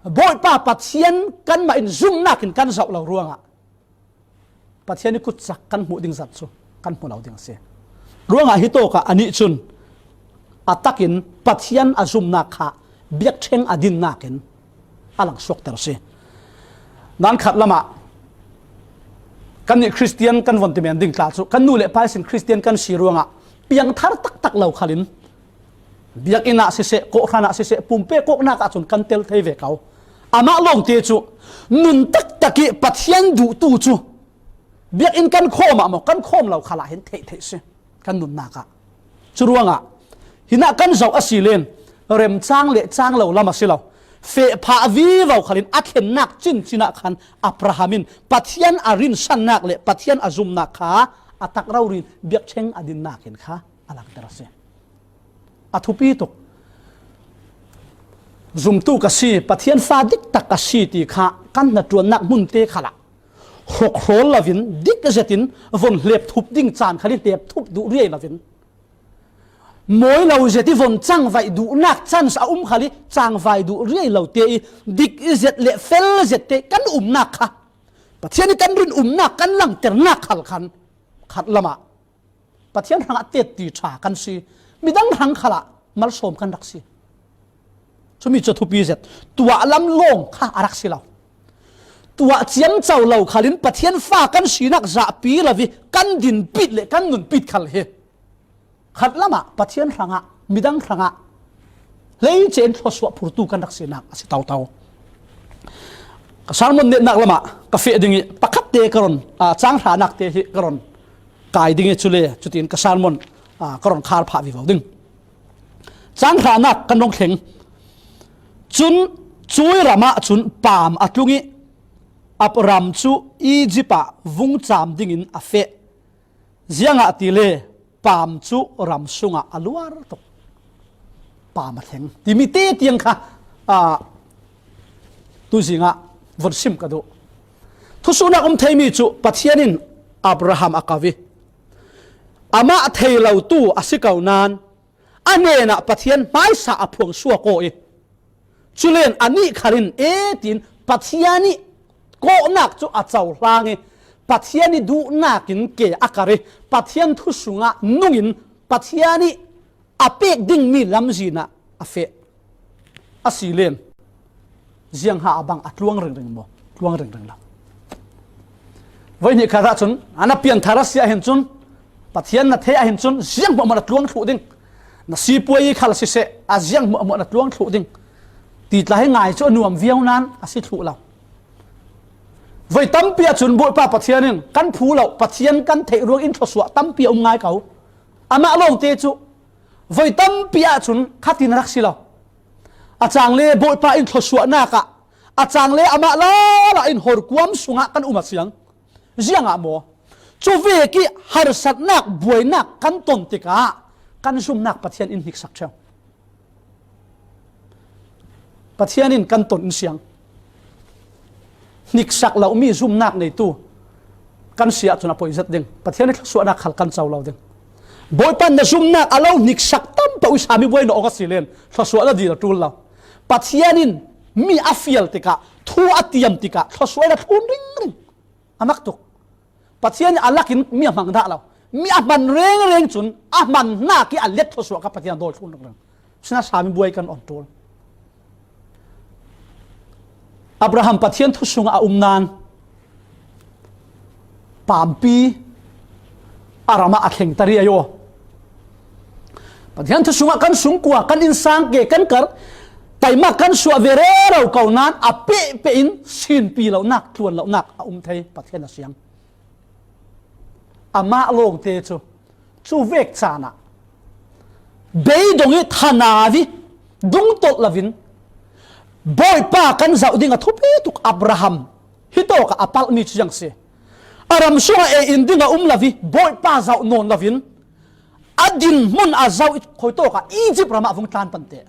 Bawipa Pathian kanmah in zumnak in kan zoh lo ruangah Pathian i kutcak kan hmuh ding zat cu kan hmu lo ding a si. Ruangah hi tawkah anih cun a takin Pathian a zumnak kha biakṭheng a dinnakin a langsuakter a si. Nan khat lamah kannih Khristian kan von ti men ding tla cu kan nu le pa ihsin Khristian kan si ruangah piangthar taktak lo khalin biakinn ah siseh, kawhhran ah siseh, pumpe kawknak ah cun kan tel thei ve ko. Amah lawngte cu nun taktak ih Pathian duhtu cu biakinn kan khawm ah maw, kan khawm lo khalah hin theih theih si kan nunnak ah. Curuangah hinah kan zoh a si len remcang le cang lo lam a si lo. Feh phah vivo khalin a thlennak cincin ah khan Abraham in Pathian a rinsannak le Pathian a zumnak kha a tak rori in biakṭheng a dinnak in kha a langter a si. A thupi tuk. Zumtu ka si, Pathian fa diktak ka si ti kha kan hnaṭuannak hmunte khalah hrawkhawl loin dik zetin von hlep thup ding caan khal ih hlep thup duh riai loin mawi lo zet ih von cangvaih duhnak caan a um khal ih cangvai duh riai lo te ih dik zet le fel zet te kan umnak kha Pathian ih kan rinumnak kan langternak khal khan khat lamah Pathian hrangah tetti ṭha kan si. Midang hrang khalah malsawm kan rak si. Cumi cu a thupi zet. Tuah lam lawng kha a rak si lo. Tuah ciamco lo khalin Pathian fa kan sinak zahpi lo ih kan dinpit le kan nunpit khal hi khat lamah Pathian hrangah, midang hrangah hleice in thluasuah phurtu kan rak sinak a si toto. Ka sermon netnak lamah ka feh ding ih pakhat te ka ron, aa, cang hranak te hi ka ron kai ding ih cule cutin ka sermon, aa, ka ron khar phah vivo ding. Cang hranak kan rung thleng. Cun cuih ram ah cun paam a tlung ih Abram cu Izipt ah vung caam dingin a feh. Ziangahtile paam cu ram sungah a luar tuk. Paam a thleng timi te tiang kha, aa, tuzing ah von sim ka duh. Thusuhnak um theimi cu Pathian in Abraham a ko ih amah thei lotu a si ko nain a hnenah Pathian hmaisa a phuang suak aw ih culen anih khal in e tiin Pathian ih kawhnak cu a cohlang ih Pathian ih duhnak in ke a kar ih Pathian thu sungah nung in Pathian ih a pek dingmi lamzin ah a feh. A si len ziangha a bang a tluang ringring maw? Tluang ringring lo. Voihnih khat ah cun a na pianthar a si ahhin cun Pathian na theih ahhin cun ziang hmuahhmuah na tluang thluh ding. Na sipuai ih khal siseh a ziang hmuahhmuah na tluang thluh ding. Ti tla hi ngai cu a nuam viau nain a si thluh lo. Voi tampi ahcun Bawipa Pathian in kan phu lo, Pathian kan theih ruangin thluasuah tampi a um ngai ko. Amah lawngte cu voi tampi ahcun khatin a rak si lo. A cang le Bawipa in thluasuahnak ah, a cang le amah lala in horkuam sungah kan um a siang. Ziangah maw? Cuvek ih harsatnak, buainak kan ton tikah kan zumnak Pathian in hniksak ṭheu. Pathian in kan ton in siang. Hniksak lomi zumnak neitu kan si ahcun a poi zet ding. Pathian ih thluasuahnak khal kan co lo ding. Bawipa na zumnak a lo hniksak tam paoh ih sami buai na awng a si len thluasuah na dil a ṭul lo. Pathian in mi a fial tikah, thu a tiam tikah thluasuah in a thlun ringring. A mak tuk. Pathian ih a lakin mi a hmang dah lo. Mi a hman rengreng cun a hman hnak ih a let thluasuah kha Pathian a dawi thlun ringring. Sina sami buai kan on ṭul. Abraham Pathian thu sungah a um nain paampi a ram ah a thleng ta riai aw. Pathian thu sungah kan sungkua, kan innsang ke, kan kar, taimak kan suah ve rero ko nain a pehpeh in sinpi lonak, tluan lonak a um thei Pathian a siang. Amah lawngte cu cuvek caan ah beidong ih thanau ih dungtolh loin Bawipa kan zoh ding a thupi tuk Abraham hi tawkah a palhmi cu ziang si. A ram sungah ei in ding a um lo ih Bawipa zoh nawn loin a dinhmun a zoh ih khuitawkah Izipt ram ah vung tlan pante.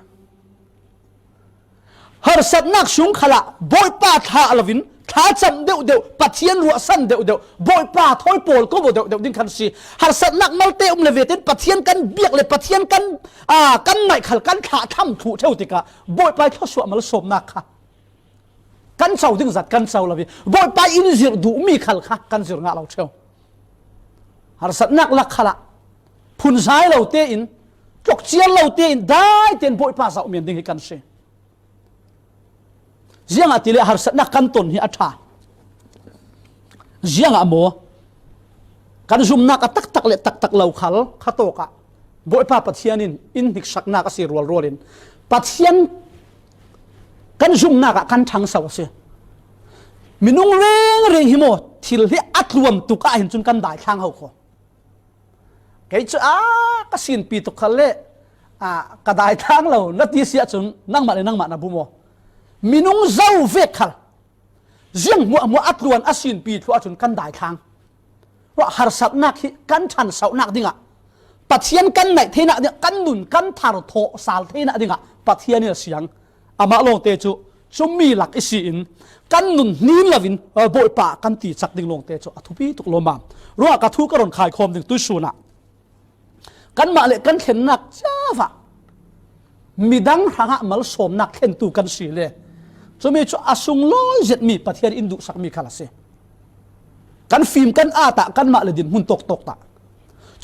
Harsatnak sung khalah Bawipa thlah loin thlacam deuhdeuh, Pathian ruahsan deuhdeuh, Bawipa thawi pawl ko deuhdeuh ding khan si. Harsatnak malte um le vetein Pathian kan biak le Pathian kan, aa, kan naih khal kan thlah tham thluh ṭheu tikah Bawipa ih thluasuah malsawmnak kha Kan co ding zat kan co lo hi. Bawipa in zirh duh mi khal kha kan zirh ngah lo ṭheu. Harsatnak lak khalah phunzai lo tein, tlokciar lo tein, dai tein Bawipa zoh men ding hi kan si. Ziangahtile harsatnak kan ton hi a ṭha. Ziangah maw? Kan zumnak a taktak le taktak lo khal khatawkah Bawipa Pathian in in hniksaknak a si rualrualin Pathian kan zumnak ah kan ṭhangso a si. Minung rengreng hi maw, thil hi a tluan tuk ah hin cun kan daithlang ho kho. Kei cu a ka sinpi tuk khal le a ka daithlang lo na ti si ahcun nangmah le nangmah na bu maw? Minung zo vek khal ziang hmuahhmuah a tluan a sinpi thluah ahcun kan daithlang. Ruah harsatnak hi kan ṭhansohnak dingah, Pathian kan naih theinak dingah, kan nun kan thar thawh sal theinak dingah Pathian in a siang. Amah lawngte cu cumi lak i si in kan nun hnin loin Bawipa kan ti cak ding lawngte cu a thupi tuk lawmmam. Ruah ka thu ka ron khaikhawm ding tuisun ah kanmah le kan thlennak caah midang hrangah malsawmnak thlentu kan si le cumi cu a sunglawi zetmi Pathian in duhsakmi khal a si. Kan fim kan at ah kanmah le dinhmun tawktawk tah.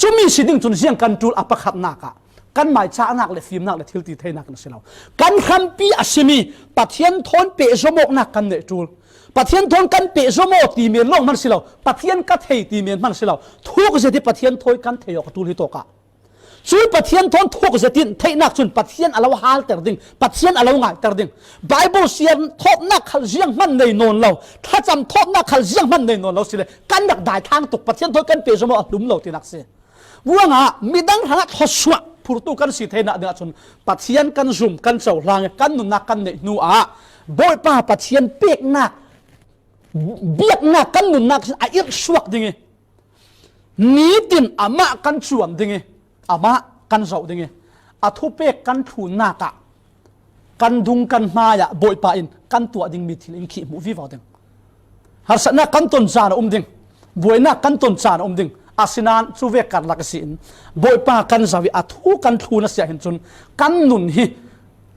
Cumi si ding cun ziang kan ṭul a pakhatnak ah kan maicahnak le fimnak le thilti theinak in a si lo. Kan hrampi a simi Pathian thawn pehzom awknak kan neih ṭul. Pathian thawn kan pehzom aw ti men lawng hman si lo. Pathian ka thei ti men hman si lo. Thuk zet hi Pathian thawi kan thei awk a ṭul hi tawk ah. Cu Pathian thawn thuk zetin theihnak cun Pathian a lo halter ding, Pathian a lo ngaihter ding. Baibal siar thawtnak khal ziang hman nei nawn lo, thlacam thawtnak khal ziang hman nei nawn lo si le kan rak daithlang tuk, Pathian thawi kan pehzom aw a hlum lo tinak si. Ruangah midang hrangah thluasuah phurtu kan si theinak dingah cun Pathian kan zum, kan cohlang i kan nunnak kan neih hnu ah Bawipa Pathian peknak, biaknak kan nunnak sin a irhsuak ding i nitin amah kan cuan ding i, amah kan zoh ding i, a thupek kan thlunnak ah kan dung kan hmai ah Bawipa in kan tuah dingmi thil in khih hmuh vivo ding. Harsatnak kan ton caan a um ding, buainak kan ton caan a um ding. Asinain cu vek karlak a si in Bawipa kan zoh i a thu kan thlun a si ah hin cun kan nun hi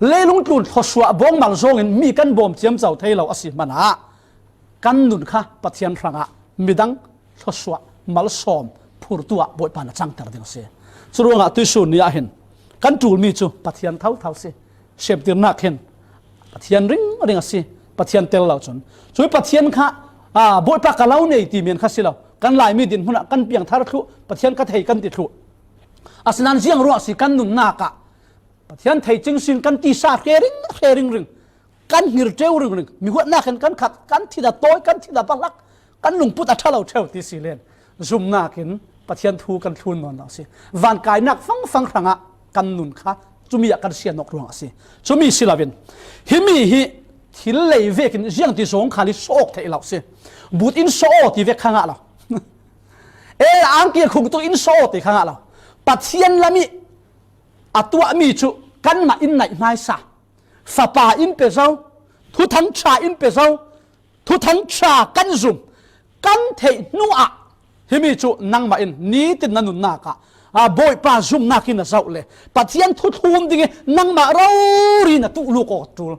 leilung tlun thluasuah bawngmal zawngin mi kan bawm ciamco thei lo a si hmanah kan nun kha Pathian hrangah midang thluasuah malsawm phurtu ah Bawipa na cangter ding a si. Curuangah tuihsun ni ah hin kan ṭulmi cu Pathian thotho si. Semtirnak hin Pathian ringring a si. Pathian tel lo cun cui Pathian kha, aa, Bawipa ka lo nei ti men kha si lo. Kan Laimi dinhmun ah kan piangthar thluh, Pathian ka thei kan ti thluh. Asinain ziang ruang a si kan nunnak ah Pathian thei cing sin kan tisa hre ring, hre ringring. Kan hnir ṭeu ringring. Mi huatnak in kan khat, kan thit a tawi, kan thit a pahlak, kan lungput a ṭha lo ṭheu ti si len. Zumnak in Pathian thu kan thlun nawn lo si. Vankainak fangfang hrangah kan nun kha cumi ah kan sian awk ruang a si. Cumi si loin himi hi thil lei vekin ziang ti zawng khal i sawh awk theih lo si. But in sawh aw ti vek kha ngah lo. E, angkir khung tuk in sawh aw ti kha ngah lo. Pathian lam i a tuahmi cu kanmah in naih hmaisa. Fapa in pe zo, Thuthang ṭha in pe zo, Thuthang ṭha kan zum, kan theih hnu ah himi cu nangmah in nitin na nunnak ah, aa, Bawipa zumnak hi na zoh le Pathian thuthlun ding i nangmah rori na tuh luk aw ṭul.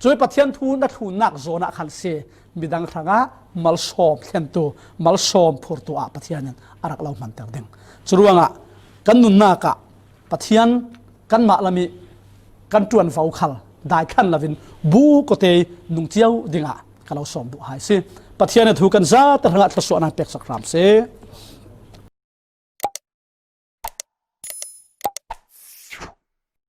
Cui Pathian thu na thlunnak zawn ah khan si midang hrangah malsawm thlentu, malsawm phurtu ah Pathian in a rak lo hmanter ding. Curuangah kan nunnak ah Pathian kanmah lam i kan ṭuanvo khal daithlan loin bu kawtei nung cio dingah ka lo sawm duh hai si. Pathian a thu kan zate hrangah thluasuahnak peksak hram si.